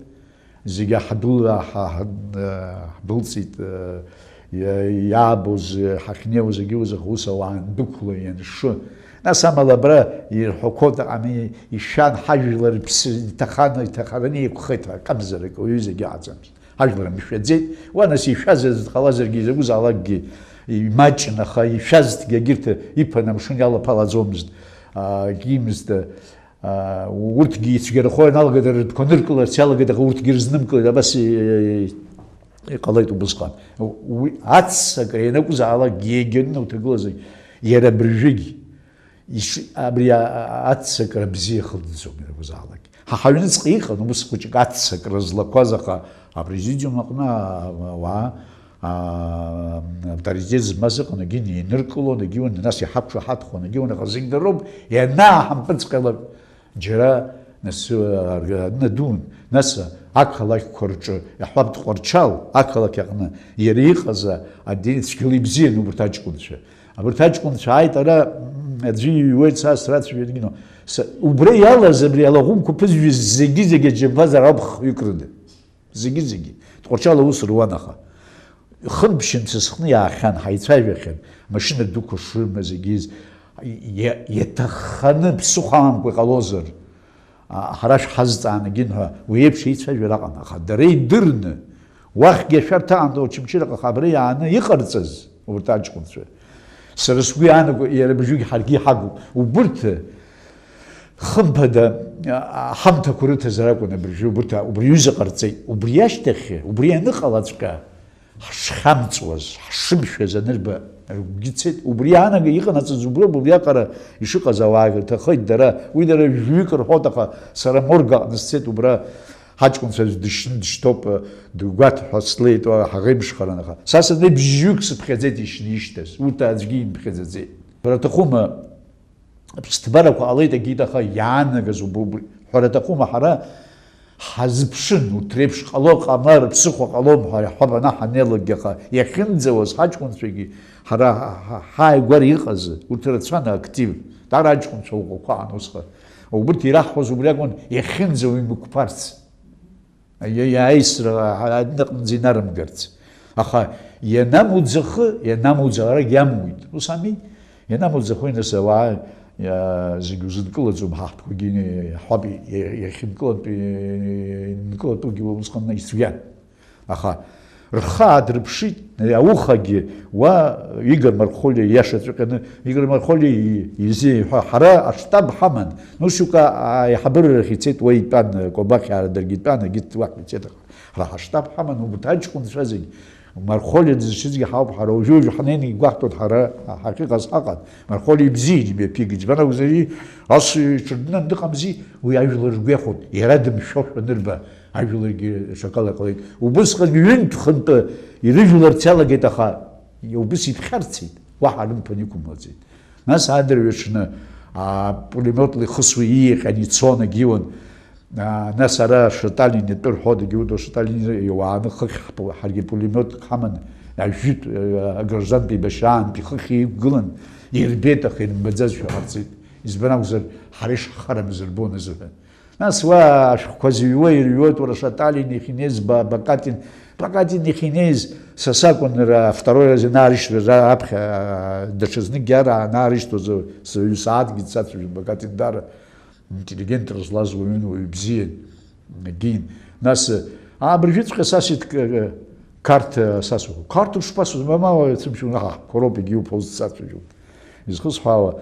Зегьы ҳдәыла-, ҳа-, ҳа-, ҳдәылҵит, э, иа-, иаабоз, э, ҳахьнеиуаз, егьиуаз, аха ус ауаа андәықәла ианшы. Нас амала абра ирҳәақәо дыҟами, ишәан, ҳажәлар рыԥсы иҭаханы, иҭахараны еиқәхеит, акымзарак, уаҩы зегьы аӡамызт. Ажәлар мшәаӡеит, уа нас ишәаз аӡә дҟалазаргьы, изакәызаалакгьы имаҷын, аха ишәазҭгьы агьырҭ иԥан амшын иалаԥалаӡомызт, а, акгьы имызт, а, урҭгьы ицәгьарахо ианалга, дара ртәқәа ныркыларц иалагеит, аха урҭгьы рызнымкылеит, абас и-, и-, иҟалеит убысҟан. Уи аццакра ианакәызаалакгьы, егьанны уҭагылазаргь, иара абыржәыгь. Иш-, абри а-, а-, аццакра бзиа ихылҵӡом ианакәызаалак. Ҳа ҳаҩныҵҟа иҟан ус хәыҷык аццакра злақәаз, аха апрезидиум аҟны а-, ауаа, а-, авторитет змаз ыҟан, егьи неиныркылон, егьи уан, нас иҳақәшаҳаҭхон, егьи уан, аха зегь дароуп, ианааҳампыҵҟьалак, џьара нас, а, адәы надун, нас, а, Ақалақьқәа рҿы, иаҳҳәап, Тҟәарчал ақалақь аҟны иара иҟаз адин цәгьала ибзиан убарҭ аҷкәынцәа. Абарҭ аҷкәынцәа ааит ара, м, аӡәы иҩуеит, са срацәажәеит, гьино. Са, убра иалаз абри алаӷәымқәа ԥызҩыз зегьы-зегьы аџьабазар ауп хҩык рыда. Зегьы-зегьы. Тҟәарчал аус руан аха. Хынԥшьымца сыхны иаахьан, ҳаицәажәахьан, машьына дуқәа шрымаз зегьы из-, иа-, иаҭахханы ԥсыхәа амкәа иҟалозар, а, ҳара шәҳазҵаанагьын ҳәа, уи еиԥш еицәажәара аҟан, аха дара идырны, уахьгьы ашәарҭа аамҭа Очамчыраҟа абра иааны иҟарҵаз урҭ аҷкәынцәа. Сара сгәы иаанаго, иара абыржәгьы ҳаргьы иҳагуп. Убырҭ, хымԥада, а, ҳамҭақәа рыҭазар акәын абыржәы, убырҭ, а, убри аҩыза ҟарҵеит. Убри ашьҭахь, убри аныҟалаҵәҟьа, ҳшхьамҵуаз, ҳшымшәаз анырба, рыгәгьы цеит. Убри аанага иҟанаҵаз уброуп, убриаҟара ишыҟаз ауаа ирҭахеит дара. Уи дара жәҩык рҳәоит, аха сара аморг аҟны сцеит, убра ҳаҷкәынцәа дышьны дышьҭоуп, дгәаҭ ҳәа слеит, уа ҳаӷеимшхаран, аха са сыднеи бжьҩык сыԥхьаӡеит ишьны ишьҭаз, урҭ аӡәгьы имԥхьаӡаӡеит. Ҳәара аҭахума, ԥсҭбарақәа ҟалеит, егьит, аха иаанагаз убри, ҳәара аҭахума, ҳара ҳазыԥшын, урҭ реиԥш ҟало, ҟамлар, ԥсыхәа ҟалом ҳәа иаҳҳәап, ана ҳаннеилакгьы, аха иахьынӡауаз ҳаҷкәынцәагьы ҳара ҳа-, ҳа-, ҳааигәара иҟаз, урҭ рацәан актив, дара аҷкәынцәа ӷәӷәақәа аан усҟан. Убырҭ ираҳҳәоз убри акәын, иахьынӡауа имықәԥарц. Аиеи, аисра ҳа-, аднаҟынӡа инарымгарц. Аха ианамуӡахы, ианамуӡаларагь иамуит. Ус ами? Ианамуӡахуи, нас, ауаа, иа-, зегь узынкылаӡом, ҳаҳтәқәагьы, иаҳҳәап, иа-, иахьынкылатәу, инкылатәугьы усҟан ицәгьан. Аха рхы аадырԥшит, аухагьы уа Игор Мархолиа иашаҵәҟьаны, Игор Мархолиа и-, изы иҳәа, ҳара аштаб ҳаман, Нусиука аиҳабыра рахь ицеит, уа итәан, Кобахь ара даргьы итәан, егьырҭ уахь ицеит, аха ҳара ҳаштаб ҳаман, убарҭ аҷкәынцәа зегь, Мархолиа дызшьызгьы ҳауп, ҳара уажәы-уажәы ҳнеины игәаҳҭоит, ҳара ҳахьыҟаз ҳаҟан, Мархолиа ибзиан имҩаԥигеит, избан акәзар, ас иҽырднан дыҟамзи, уи ажәлар ргәы иахәоит, иара дымшәошәа анырба, ажәларгьы ҽакала ҟалеит. Убысҟан ҩынтә-хынтәы ирыжәларц иалагеит, аха убыс иԥхьарцеит, уаҳа рымԥан иқәымлаӡеит. Нас адырҩаҽны, а, пулемиотла ихысуа ииҟьан, ицон, агьиуан. А, нас ара Шаталин итәы рҳәо, дагьудо Шаталин иуааны хыхь ҳпу-, ҳаргьы пулемиотк ҳаман, ажәытә, а, аграждантә еибашьраантәи хыхь иқәгылан, ирбеит, аха ирымбаӡазшәа ҟарҵеит. Избан акәзар, ҳара ишҳхарам рбон азыҳәан. Нас уа ашәҟәқәа зыҩуа ирҩуеит, уара Шаталин иахьинеиз, Ба-, Бакатин, Бакатин иахьинеиз са сакәын, ра-, второй раз ианаарышьҭуаз, ра-, аԥхьа, а, даҽазныкгьы ара аанаарышьҭуаз, саҩы сааҭгьы дсацәажәон, Бакатин даара интеллигент рызлаз уаҩын, уаҩ бзиан, егьин. Нас, а, абыржәыҵәҟьа са сит-, к-, к-, Қарҭ, а, са су-, Қарҭ ушԥасу, мама, уаҩ цәымшәы унаҳа, ҳқәа роуп, егьи уԥа узсацәажәон. Изхысҳәаауа,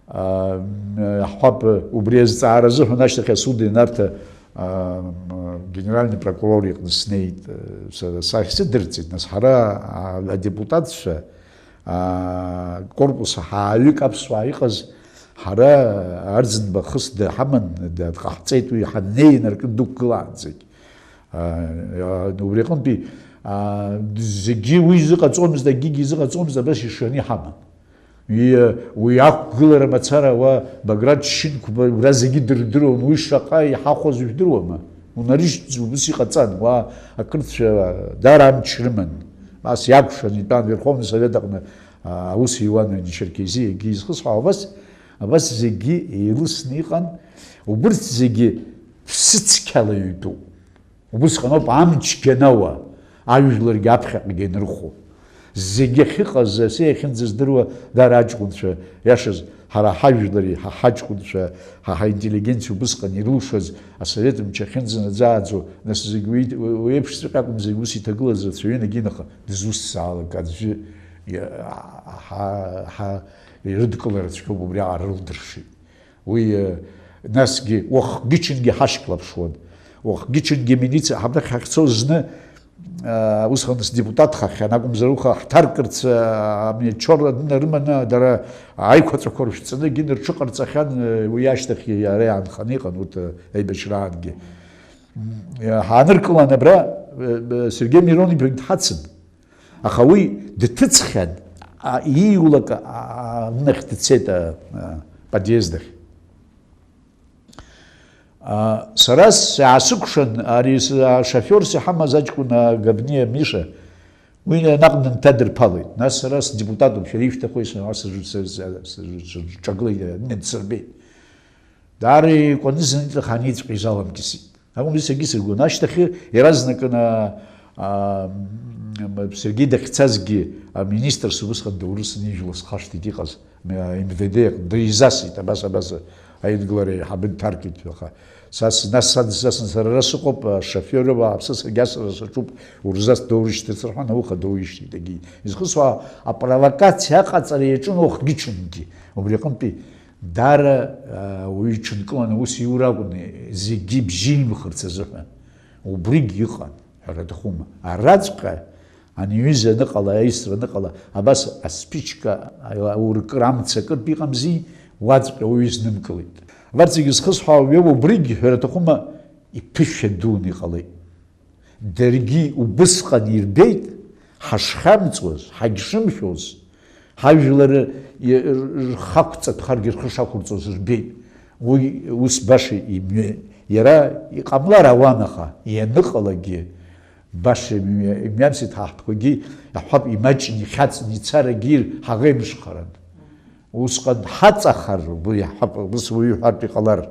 а, м, ҳҳәап, убри азҵаара азыҳәан ашьҭахь асуд инарҭа, а, м, генеральный прокурор иҟны снеит, а, са, сахьсыдырҵеит, нас ҳара, а, адепутатцәа, а, корпус ҳааҩык аԥсуаа иҟаз, ҳара Арӡынба хыс даҳаман, дҟаҳҵеит уи, ҳаннеи инаркны дықәгылаанӡагь. А, а, убри аҟынтәи, а, зегьы уи изыҟаҵомызт, акгьы изыҟаҵомызт, абас ишаны иҳаман. Уи, уи ақәгылара мацара уа Баграт Шьынқәба убра зегьы дырдыруан, уи шаҟа иҳахәоз ижәдыруама? Унарышьҭ-, ус иҟаҵан, уа ақырҭцәа даара амч рыман. Ас иакәшан итәан, Верховный Совет аҟны, а, аус иуан Черкезиагьы изхысҳәаауа, абас, абас зегьы еилысны иҟан, убырҭ зегьы ԥсыцқьала итәуп. Убысҟаноуп амч џьанауа, ажәларгьы аԥхьаҟагьы ианырхәо. Зегьы ахьыҟаз, асы иахьынӡаздыруа дара аҷкәынцәа, иашаз, ҳара ҳажәлари, ҳа ҳаҷкәынцәа, ҳа ҳаинтеллигенциа убысҟан ирылшаз асовет мчы ахьынӡанаӡааӡо, нас зегь уи, уи еиԥшҵәҟьа акәым, зегь ус иҭагылаз рацәаҩын, егьинаха дызусҭзаалак аӡәы иа-, ҳа, ҳа ирыдкылара цәгьоуп, убриаҟара рылдыршеит. Уи, э, насгьы уахгьы-ҽынгьы ҳашьклаԥшуан. Уахгьы-ҽынгьы амилициа ҳабрахь ҳахьцоз зны, э, усҟан сдепутатхахьан акәымзар, уха ҳҭаркырц, э, амилициора днарыманы, дара аиқәаҵәақәа ршәҵаны, егьи рҽыҟарҵахьан, э, уи ашьҭахь иара иаанханы иҟан, урҭ, э, аибашьраангьы. М, э, ҳааныркылан абра, э, э, Сергеи Мирон-иԥагь дҳацын. Аха уи дҭыҵхьан, а, ииулак, а, а, нахь дцеит, а, а, подъезд ахь. Сара саасыкәшан, ари ашофиорс иҳамаз аҷкәын Габниа Миша, уи наҟ дынҭадырԥалеит. Нас сара сдепутатуп, шәара ишәҭаху сырҿагылеит, дсырбеит. Даара икәанызанит, аха аниҵәҟьа изаламкьысит. Акәым, саргьы сыргон. Ашьҭахьы иаразнакын, аа, Сергеи дахьцазгьы, аминистрс убысҟан доурысны ижәла схашҭит иҟаз, МВД иҟны, дизасит, абас, абас, аидгылара еиҳабы дҭаркит ҳәа. Аха са, нас сан дсасны сара ара сыҟоуп, ашофер ауаа аԥсы саргьы асра саҿуп, урзас доурышьҭырц рҳәан, ауха доуишьҭит егьи. Изхысуа апровокациа аҟаҵара иаҿын уахгьы-ҽынгьы. Убри аҟынтәи Даара, аа, уаҩы иҽынкыланы ус иур акәын, зегьы ибжьы имхырц азыҳәан. Убригь ыҟан, ҳәара аҭахума. Араҵәҟьа ани аҩыза аныҟала, аисра аныҟала, абас аспичка ауркыр амца акыртә иҟамзи, уаҵәҟьа уаҩы изнымкылеит. Абарҭ зегьы зхысҳәаауа убригь, ҳәара аҭахума, иԥышәа дуны иҟалеит. Даргьы убысҟан ирбеит, ҳашхьамҵуаз, ҳагьшымшәоз, ҳажәлар рхы ақәҵатәхаргьы рхы шақәырҵоз рбеит. Уи ус баша имҩа-, иара иҟамлар ауан, аха ианыҟалагьы баша имҩа-, имҩамсит, ҳа ҳтәқәагьы, иаҳҳәап, имаҷны, ихьаҵны ицарагьы ҳаӷеимшхарын. Усҟан ҳаҵахар, уи иаҳҳәап, ус уаҩы иҳәартә иҟалар.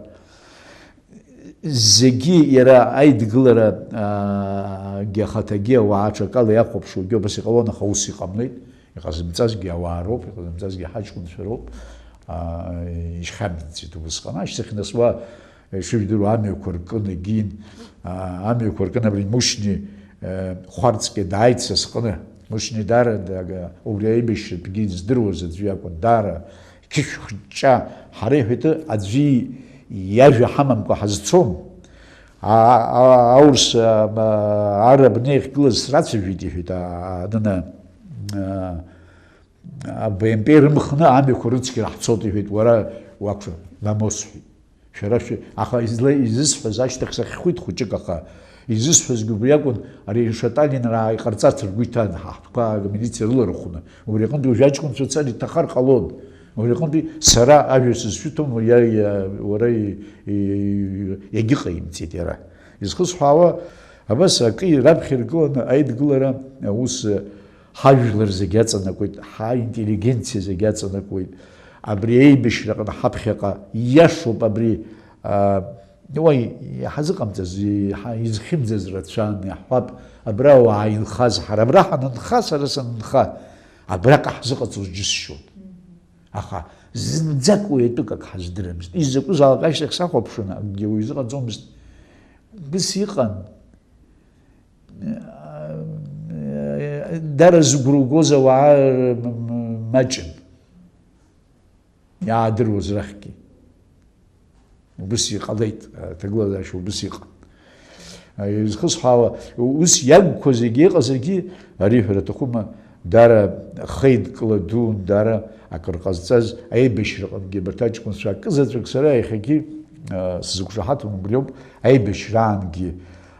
Зегьы иара аидгылара, аа, гьы ахаҭагьы ауаа аҽакала иахәаԥшуагьы убас иҟалон, аха ус иҟамлеит. Иҟазымҵазгьы ауаа роуп, иҟазымҵазгьы ҳаҷкәынцәа роуп, аа, ишьхьамҵит убысҟан. Ашьҭахь нас уа, ишыжәдыруа, амҩақәа ркын егьин, аа, амҩақәа ркын абри Мушьни, э, Хәарцкьа дааит са сҟны. Мушьни даара дага-, убри аибашьратәгьы издыруаз аӡәы иакәын, даара Қьышә хыҷҷа, ҳара иҳәатәы аӡәы иажәа ҳамамкәа ҳазцом. А-, а-, аурыс, а, ма-, араб неихьгылаз срацәажәеит, иҳәеит, а-, а-, анына, а, а-, Б М П рымхны амҩақәа рыцқьара ҳцоит, иҳәеит, уара уақәшәа, мамоу сҳәеит. Шәара шәы-, аха изла-, изысҳәаз ашьҭахь сахьхәит хәыҷык, аха изысҳәазгьы убри акәын, ари Шаталинраа иҟарҵарц ргәы иҭан, ҳа ҳтәқәа амилициа рыларыхәны. Убри аҟынтәи уажәы аҷкәынцәа цар иҭахар ҟалон. Убри аҟынтәи сара ажәа сызшәыҭом, иа-, иа-, уара и-, и-, и-, иагьыҟаимҵеит иара. Изхысҳәаауа, абас акы раԥхьа иргыланы аидгылара аус ҳажәлар зегьы аҵанакуеит, ҳаинтеллигенциа зегьы аҵанакуеит. Абри аибашьраҟны ҳаԥхьаҟа ииашоуп абри, а, уа иҳазыҟамҵаз, иҳа-, изхьымӡаз рацәан, иаҳҳәап, абра ауаа инхаз, ҳара абра ҳанынха, сара санынха, абраҟа ҳзыҟаҵоз џьысшьон. Аха зынӡак уи атәык ак ҳаздырамызт. Изакәызаалак ашьҭахь сахәаԥшын, акгьы уаҩ изыҟаҵомызт. Убыс иҟан. Дара зыгәра угоз ауаа м-, м-, маҷын. Иаадыруаз рахьгьы. Убыс иҟалеит, аҭагылазаашьа убыс иҟан. Изхысҳәаауа, ус иагқәа зегьы иҟазаргьы, ари ҳәара аҭахума, дара хеидкыла дуун, дара акыр ҟазҵаз аибашьраҟынгьы абарҭ аҷкәынцәа акызаҵәык сара иахьагьы, а, сзықәшаҳаҭым убриоуп, аибашьраангьы,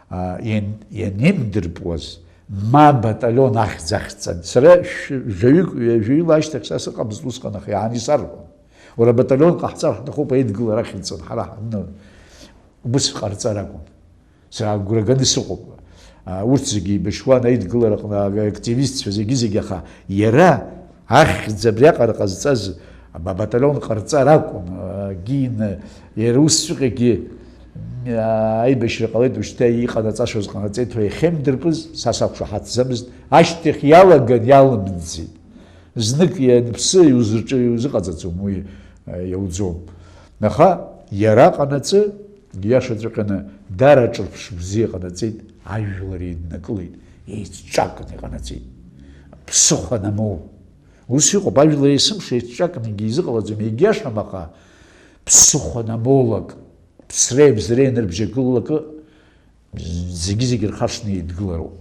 а, иан-, ианеимдырпуаз, ма баталион ахьӡ ахьӡҵан. Сара шә-, жәаҩык, ҩажәаҩыла ашьҭахь са сыҟамызт усҟан, аха иааны исарҳәон. Уара абаталион ҟаҳҵар ҳҭахуп, аидгылара ахьӡҵан, ҳара ҳанны. Убыс ҟарҵар акәын. Сара агәра ганы сыҟоуп. А, урҭ зегьы еибашьуан аидгылараҟны активистцәа зегьы-зегьы, аха иара ахьӡ абриаҟара ҟазҵаз абаталион ҟарҵар акәын, а, гьины, иара усҵәҟьагьы, а, аибашьра ҟалеит, ушьҭа иҟанаҵашоз ҟанаҵеит ҳәа иахьеимдырпыз, са сақәшаҳаҭӡамызт, ашьҭахь иалаган иалымӡеит. Знык ианԥсы иузырҿы-, иузыҟаҵаӡом, уи, а, иауӡом. Аха иара ҟанаҵы, иашаҵәҟьаны, дара ҿырԥш бзиа ҟанаҵеит, ажәлар еиднакылеит, еицҿакны иҟанаҵеит. Ԥсыхәа анамоу. Ус иҟоуп, ажәлар есымша еицҿакны егьизыҟалаӡом, егьиашам, аха ԥсыхәа анамоулак, ԥсреи бзреи анырбжьагылалакы, зегьы-зегьы рхаршҭны еидгылароуп.